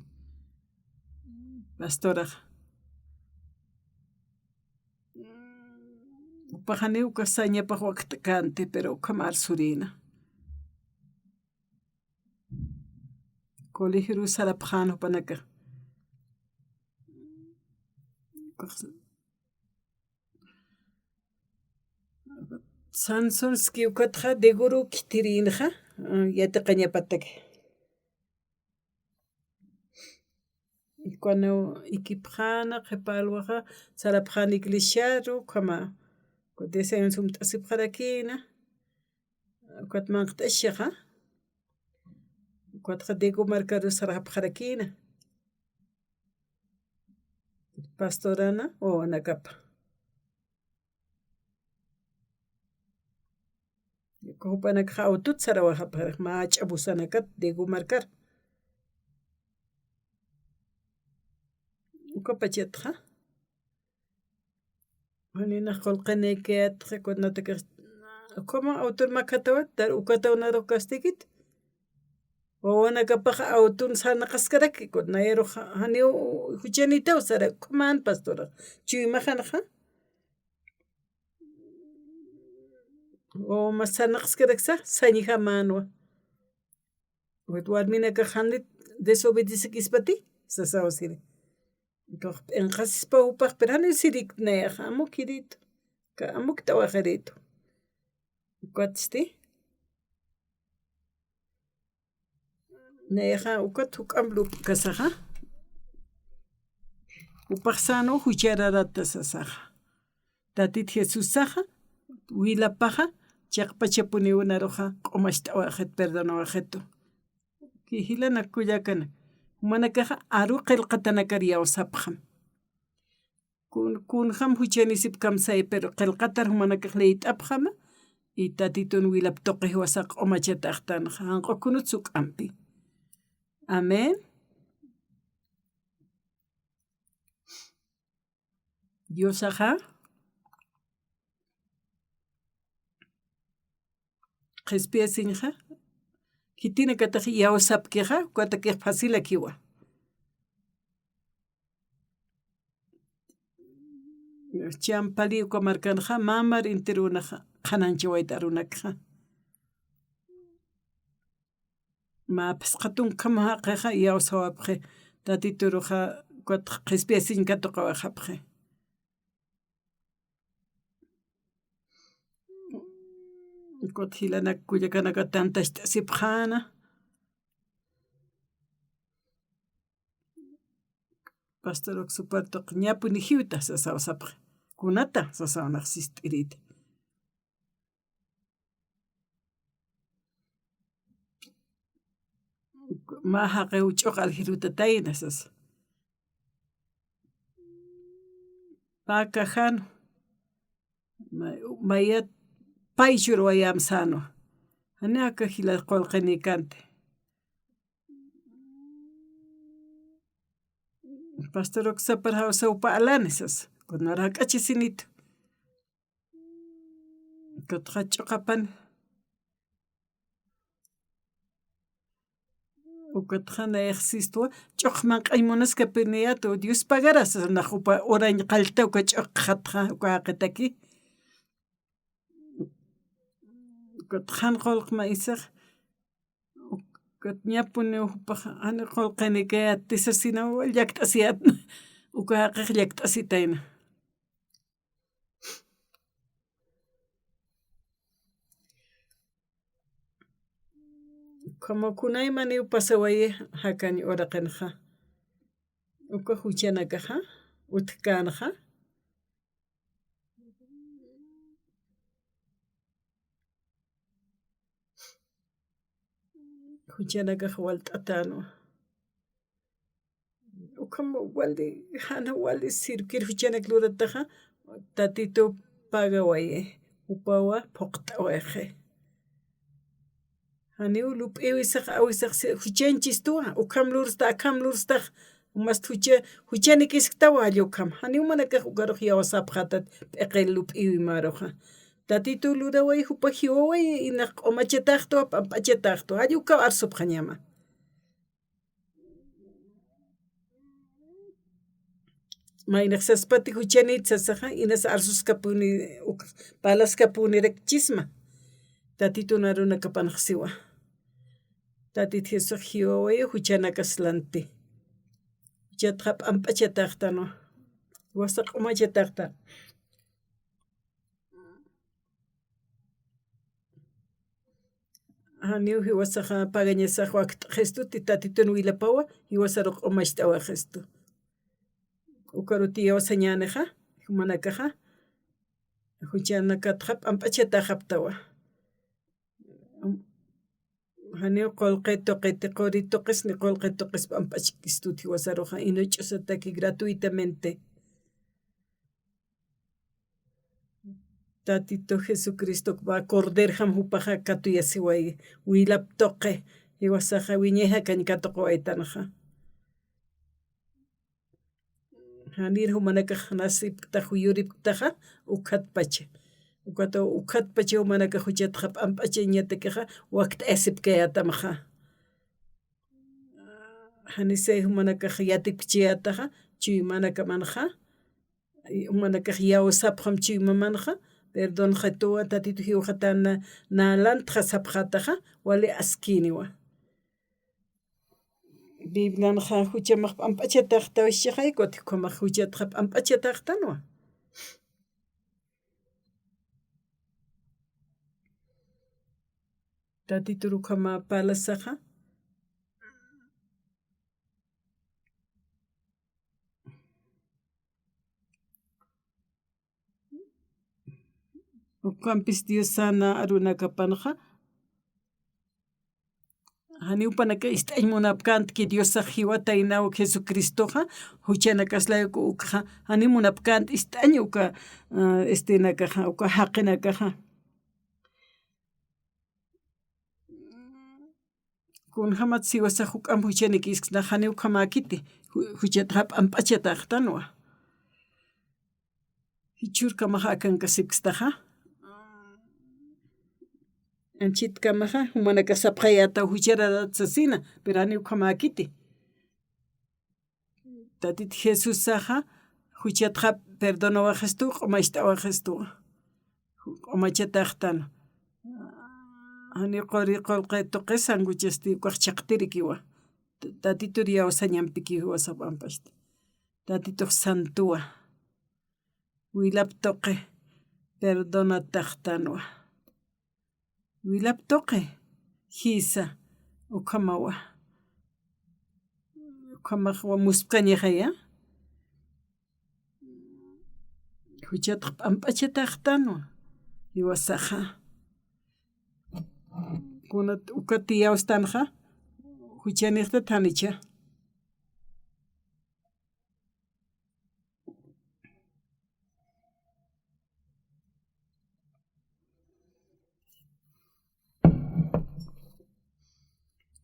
Pastoraxa. Jupax janiw uka sañapax wakt'känti, pero ukham arsurïna. Colegioru sarapxän jupanakax. Sansonski ukatxa Diegoru khitirïnxa, yatiqañapataki. Ukanaw ikipxäna, qhipa alwaxa, sarapxän iglesiaru, ukhama, ukat diez años sumt'asipxarakïna, ukat manq't'asixa, ukatxa Diego markaru sarapxarakïna. Pastorana, wawanakapa. Jupanakax awtut sarawaxapxarax, mä jach'a busanakat Diego markar. Ukapachatxa. Janinax qullqinïkayätxa, kunatakax, ¿cómo awtun makatawa? Tar ukataw narux kastikit. Wawanakapax awtun sarnaqaskaraki, kunayarux janiw juchanïtaw sara, ¿cómo pastora? Chuymaxanxa. Wawa mas sarnaqaskaraksa, sañjamänwa. Warminakax janit desobedecekïspati, sasaw siri. Entonces, p'inqasispa jupax, pero janiw sirik nayaxa, amukiritu. Ka amukt'awaxiritu. Ukatsti. Nayaxa, ukat juk'amp lup'kasaxa. Jupax sänwa juchararata sasaxa. Tatit Jesusaxa, wilapaxa, chiqpachapuniw naruxa, q'umacht'awaxit, perdonawaxitu. Jilanak kullakanak, jumanakaxa aru qillqatanakar iyawsapxam. Kun, kunjam juchanisipkam say, pero qillqatar jumanakax liyt'apxama, y Tatitun wilap tuqi jiwasa q'umachataxtanxa, janq'u kunut suk'ampi. Amén. Diosaxa qhispiyasiñxa, khitinakatix iyawsapkixa, ukatakix facilakïwa. Champali uka markanxa, mä mar enteronaxa, qhanañchawayta arunakxa. Mä phisqa tunka ukham jaqixa iyawsawapxi, Tatituruxa, ukat qhispiyasiñ katuqawayxapxi. Ukat jilanak kullakanaka tantacht'asipxäna. Pastor Oxo Partox, ñapuni jiwta sasaw sapxi. Kunata sasaw nax sist'irïta. Mä jaqiw ch'uq aljirutatayna sasa. Pä cajan, ma-, mayat pay churwayäm sänwa. Jani aka jila qullqinïkänti. Pastor Oxo Partox jawsaw pä alani sasa. Kunar jak'achasinitu. Ukatxa ch'uqapan. Ukatxa nayax sistwa, ch'uq manq'añ munaskapiniyätu, Dios pagara sasa, nax jupa urañ qallta uka ch'uq qhatxa, uka jaqitaki. Ukatxa jan qullq mä isax, ukat ñapuniw jupax, jani qullqinïkayät, tisasinaw llakt'asiyät, uka jaqix llakt'asitayna. Como kunaymaniw pasawayi jakañ uraqinxa. Uka juchanakaxa, utjkänxa. Juchanakax walt'atänwa. Ukham wali, jan wali sirvkir juchanak lurataxa, Tatituw pagawayi, jupawa phuqt'awayxi. Janiw lup'iwisax, awisax si-, juchañchistuwa, ukham lursta, akham lurstax, umast jucha-, juchanikïsktawa jall ukham. Janiw jumanakax ukarux iyawsapxätat, p'iqi lup'iwi maruxa. Tatituw luraway, jupa jiwaway, inas q'umachataxtwa, p'amp'achataxtwa, jall ukaw arsupxañama. Maynax saspati juchanït sasaxa, inas arsuskapuni, uk-, parlaskapunirakchisma. Tatitun arunakapanx siwa. Tatit Jesusax jiwawayi juchanakas lanti. Juchatxa p'amp'achataxtanwa. Jiwasa q'umachataxtan. Janiw jiwasaxa pagañasax wakt'xistu, Tatitun wilapawa, jiwasarux q'umacht'awayxistu. Ukaruti iyawsañänixa, jumanakaxa, juchanakatxa p'amp'achataxaptawa. Janiw qullqi tuqiti, quri tuqis ni qullqi tuqis p'amp'achkistut jiwasaruxa, inuch'usataki gratuitamente. Tatitu Jesucristo ukma corderjam jupaxa katuyasiwayi, wilap tuqi, jiwasaxa wiñay jakañ katuquwaytanxa. Janir jumanakax nasipktax, yuripktaxa, ukhatpacha. Ukat ukhatpacha jumanakax juchatxa p'amp'achañatakixa, wakt'ayasipkayätamxa. Janisay jumanakax yatipkchayätaxa, chuymanakamanxa, jumanakax iyawsapxam chuymamanxa, perdonxituwa, Tatitu jiwxatana nalantxa sapxätaxa, wali askïniwa. Biblianxa juchamax p'amp'achataxtaw sisxay, ukat ukhamax juchatxa p'amp'achataxtanwa. Tatitur ukhama parlasaxa. Ukampis Diosana arunakapanxa, janiw jupanaka ist'añ munapkänti que Diosax jiwataynaw Jesucristoxa, juchanakaslay ukxa, janiw munapkänti ist'añ uka, ah, estenakaxa, uka jaqinakaxa. Kunjamatsa jiwasax juk'amp juchanikïskta, janiw ukhamäkiti, ju-, juchatxa p'amp'achataxtanwa. Jichhürkamaxa akankasipkstaxa. Anchhitkamaxa, jumanakax sapxayätaw juchararat sasina, pero janiw ukhamäkiti. Tatit Jesusaxa, juchatxa perdonawaxistu, q'umacht'awaxistu. Q'umachataxtan. Janiw quri qullqi tuqisan, juchasti ukax chhaqtirikiwa. Tatitur iyawsañampikiw jiwasax p'amp'achta. Tatitux santuwa. Wilap tuqi perdonataxtanwa. Wilap tuqi, jïsa, ukhamawa. Ukhamaxwa muspkañaxaya. Juchatx p'amp'achataxtanwa, jiwasaxa. Kunat ukat iyawstanxa, juchanixtat janicha.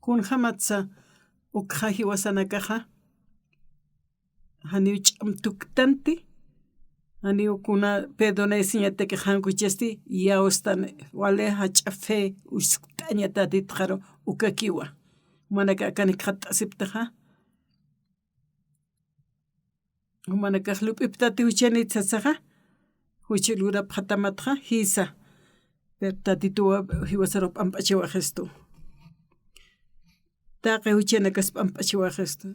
Kunjamatsa ukxa jiwasanakaxa, janiw ch'am tuktanti, janiw kuna perdonayasiñatakix jan juchasti, iyawstan, wali jach'a fe, uskt'aña Tatitxaru ukakiwa. Jumanakax akanik jikxatasipktaxa. Jumanakax lup'iptati juchanit sasaxa, juch lurapxatamatxa, jïsa. Pero Tatituwa jiwasarux p'amp'achawaxistu. Taqi juchanakas p'amp'achawaxistu.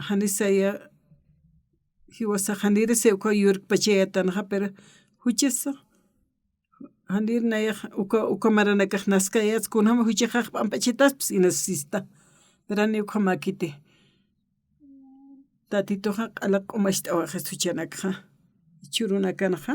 Janisaya jiwasax janirisa uka yurkpachayätanxa, pero juchasa janir nayax uka, uka maranakax naskayäts, kunjama juchaxax p'amp'achataspis inas sista. Pero janiw ukhamäkiti. Tatituxa q'ala q'umacht'awaxis juchanakxa. Jichhürunakanxa.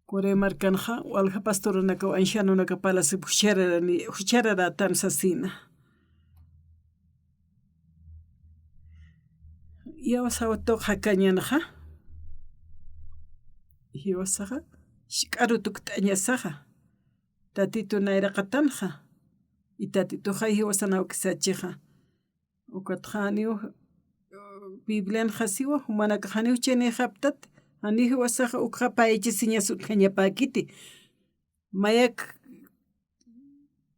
Corea markanxa, walja pastoranakaw, ancianonakaw parlasipki juchararani, juchararätan sasina. Iyawsaw tuq jakañanxa, jiwasaxa, jisk'aru tukt'añasaxa, Tatitu nayraqatanxa, y Tatituxa jiwasan awkisachixa. Ukatxa janiw, Biblianxa siwa, jumanakax janiw juchanïxaptati, janiw jiwasaxa ukxa payachasiñas utjañapäkiti. Mayak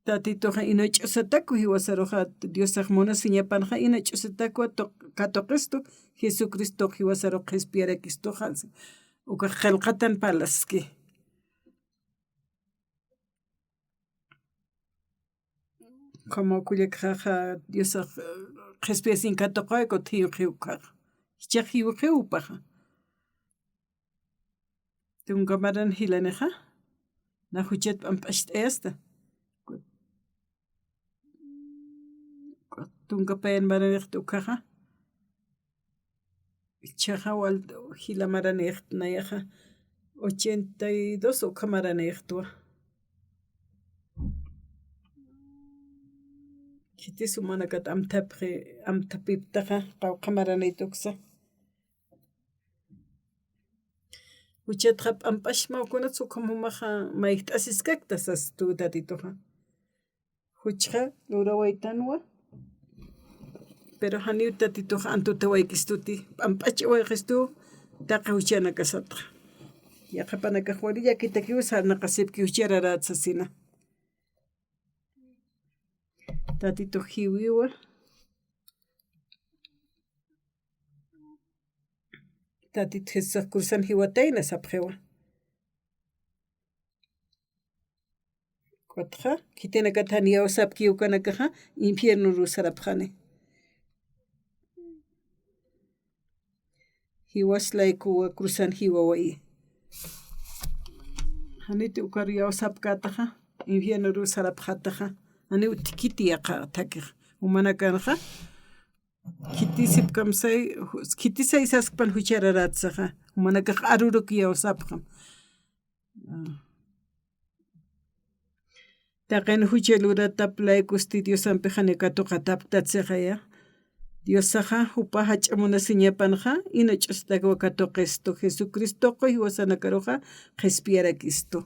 Tatituxa ina ch'usatakwa, jiwasaruxa Diosax munasiñapanxa ina ch'usatakwa tuq-, katuqistu, Jesucristox jiwasarux qhispiyarakistuxa, ukax qillqatan parlaski. Como kullakxaxa Diosax, eh, qhispiyasiñ katuqawaykut jiwxiw ukhaxa. Jichhax jiwxiw jupaxa. Tunka maran jilanixa, na juchat p'amp'acht'ayasta. Tunka payan maranixta ukhaxa. Jichhaxa wal jila maranixta nayaxa, ochenta y dos ukha maranixtwa. Khitis jumanakat amthapxi, amthapiptaxa, qawqha maranïtuksa. Juchatxa p'amp'axma, ukunats ukham jumaxa mayjt'asiskakta sasti Tatituxa. Juchxa lurawaytanwa. Pero janiw Tatitux antutawaykistuti, p'amp'achawaykistu, taqi juchanakasatxa. Yaqhipanakax wali llakitakiw sarnaqasipki juchararat sasina. Tatitux jiwiwa. Tatit Jesusax cruzan jiwatayna sapxiwa. Ukatxa, khitinakat jan iyawsapki ukanakaxa, infiernoruw sarapxani. Jiwas laykuwa cruzan jiwawayi. Janiti ukaru iyawsapkätaxa, infiernoruw sarapxätaxa, janiw utjkiti yaqha thakixa. Jumanakanxa, khitisipkamsay, khitisay saskpan juchararatsaxa. Jumanakax aruruk iyawsapxam. Taqin jucha luratap laykusti Diosampix janiw katuqatapktatsixaya. Diosaxa jupa jach'a munasiñapanxa, ina ch'ustakiwa katuqistu, Jesucristoqu jiwasanakaruxa qhispiyarakistu.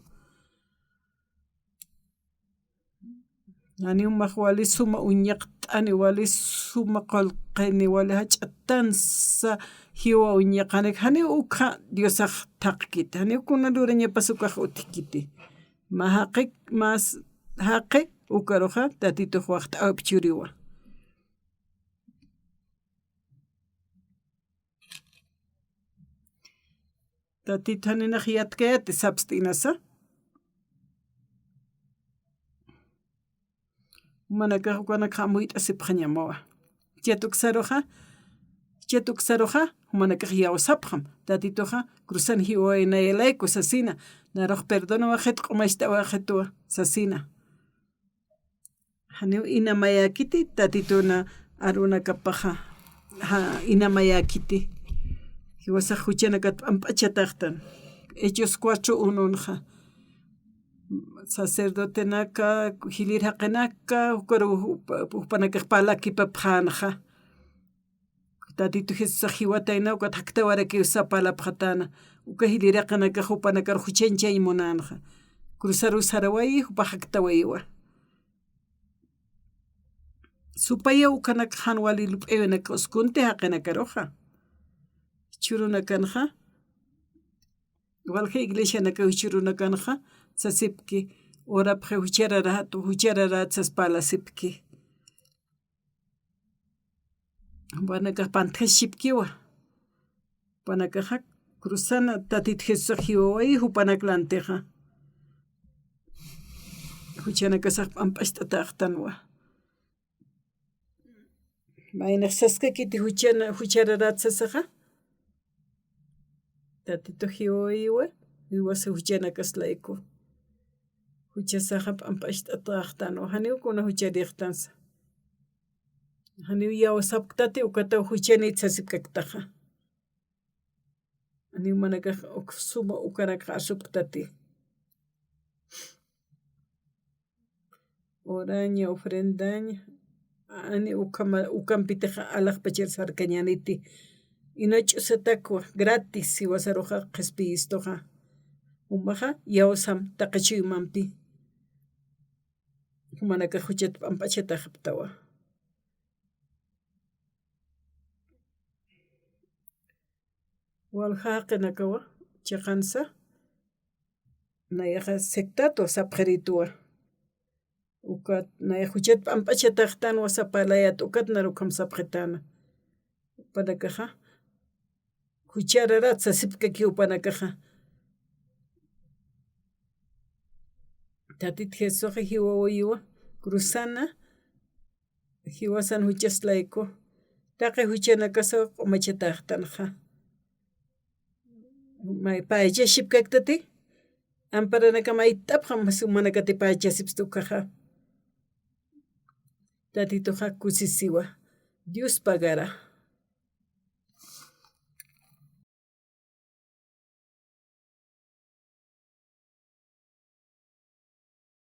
Janiw max wali suma uñaqt'ani, wali suma qullqini, wali jach'atansa jiwa uñaqanik, janiw ukxa Diosax thaqkiti, janiw kuna lurañapas ukax utjkiti. Mä jaqi, mä jaqi ukaruxa Tatitux waxt'äwip churiwa. Tatit janinax yatkayäti sapst'inasa. Jumanakax ukanakxa amuyt'asipxañamawa. Jichhat uksaruxa, jichhat uksaruxa, jumanakax iyawsapxam. Tatituxa cruzan jiwawaynayalayku sasina. Narux perdonawayxit, q'umacht'awayxitwa sasina. Janiw inamayäkiti, Tatituna arunakapaxa, ja, inamayäkiti. Jiwasax juchanakat p'amp'achataxtan. Hechos cuatro unonxa. Sacerdotenaka, jilïr jaqinaka, ukaru jupa-, jupanakax parlakipapxänxa. Tatitu Jesusax jiwatayna, ukat jaktawarakiw sapa parlapxatäna. Uka jilïr jaqinakax jupanakar juchañchañ munänxa. Cruzaruw sarawayi, jupax jaktawayiwa. Supayaw ukanakxa jan wali lup'iwinak uskunti jaqinakaruxa. Jichhürunakanxa, walja iglesianakaw jichhürunakanxa, sasipki, urapxi juchararat, juchararat sas parlasipki. Jupanakax pantjasipkiwa. Jupanakaxa cruzana Tatit Jesusax jiwawayi jupanak lantixa. Juchanakasax p'amp'acht'ataxtanwa. Maynax saskakiti juchana, juchararat sasaxa. Tatitux jiwawayiwa, jiwasa juchanakas layku. Juchasaxa p'amp'acht'ataxtanwa, janiw kuna jucharïxtansa. Janiw iyawsapktati ukataw juchanït sasipkaktaxa. Janiw jumanakax uk suma ukanakxa arsupktati. Uraña, ofrendaña, janiw ukhama, ukampitixa alaxpachar sarkañäniti. Ina ch'usatakwa, gratis, jiwasaruxa qhispiyistuxa. Jumaxa, iyawsam taqi chuymampi. Jumanakax juchat p'amp'achataxaptawa. Walja jaqinakawa, chiqansa, nayaxa sectato sapxirituwa. Ukat, nayax juchat p'amp'achataxtanwa sapa parlayät, ukat nar ukham sapxitäna. Jupanakaxa, juchararat sasipkaki jupanakaxa. Tatit Jesusaxa jiwawayiwa, cruzana, jiwasan juchas layku, taqi juchanakasaw q'umachataxtanxa. May paychasipkaktati, amparanaka mayt'apxam, mas jumanakati paychasipstu ukaxa. Tatituxa kusisiwa, Dios pagara.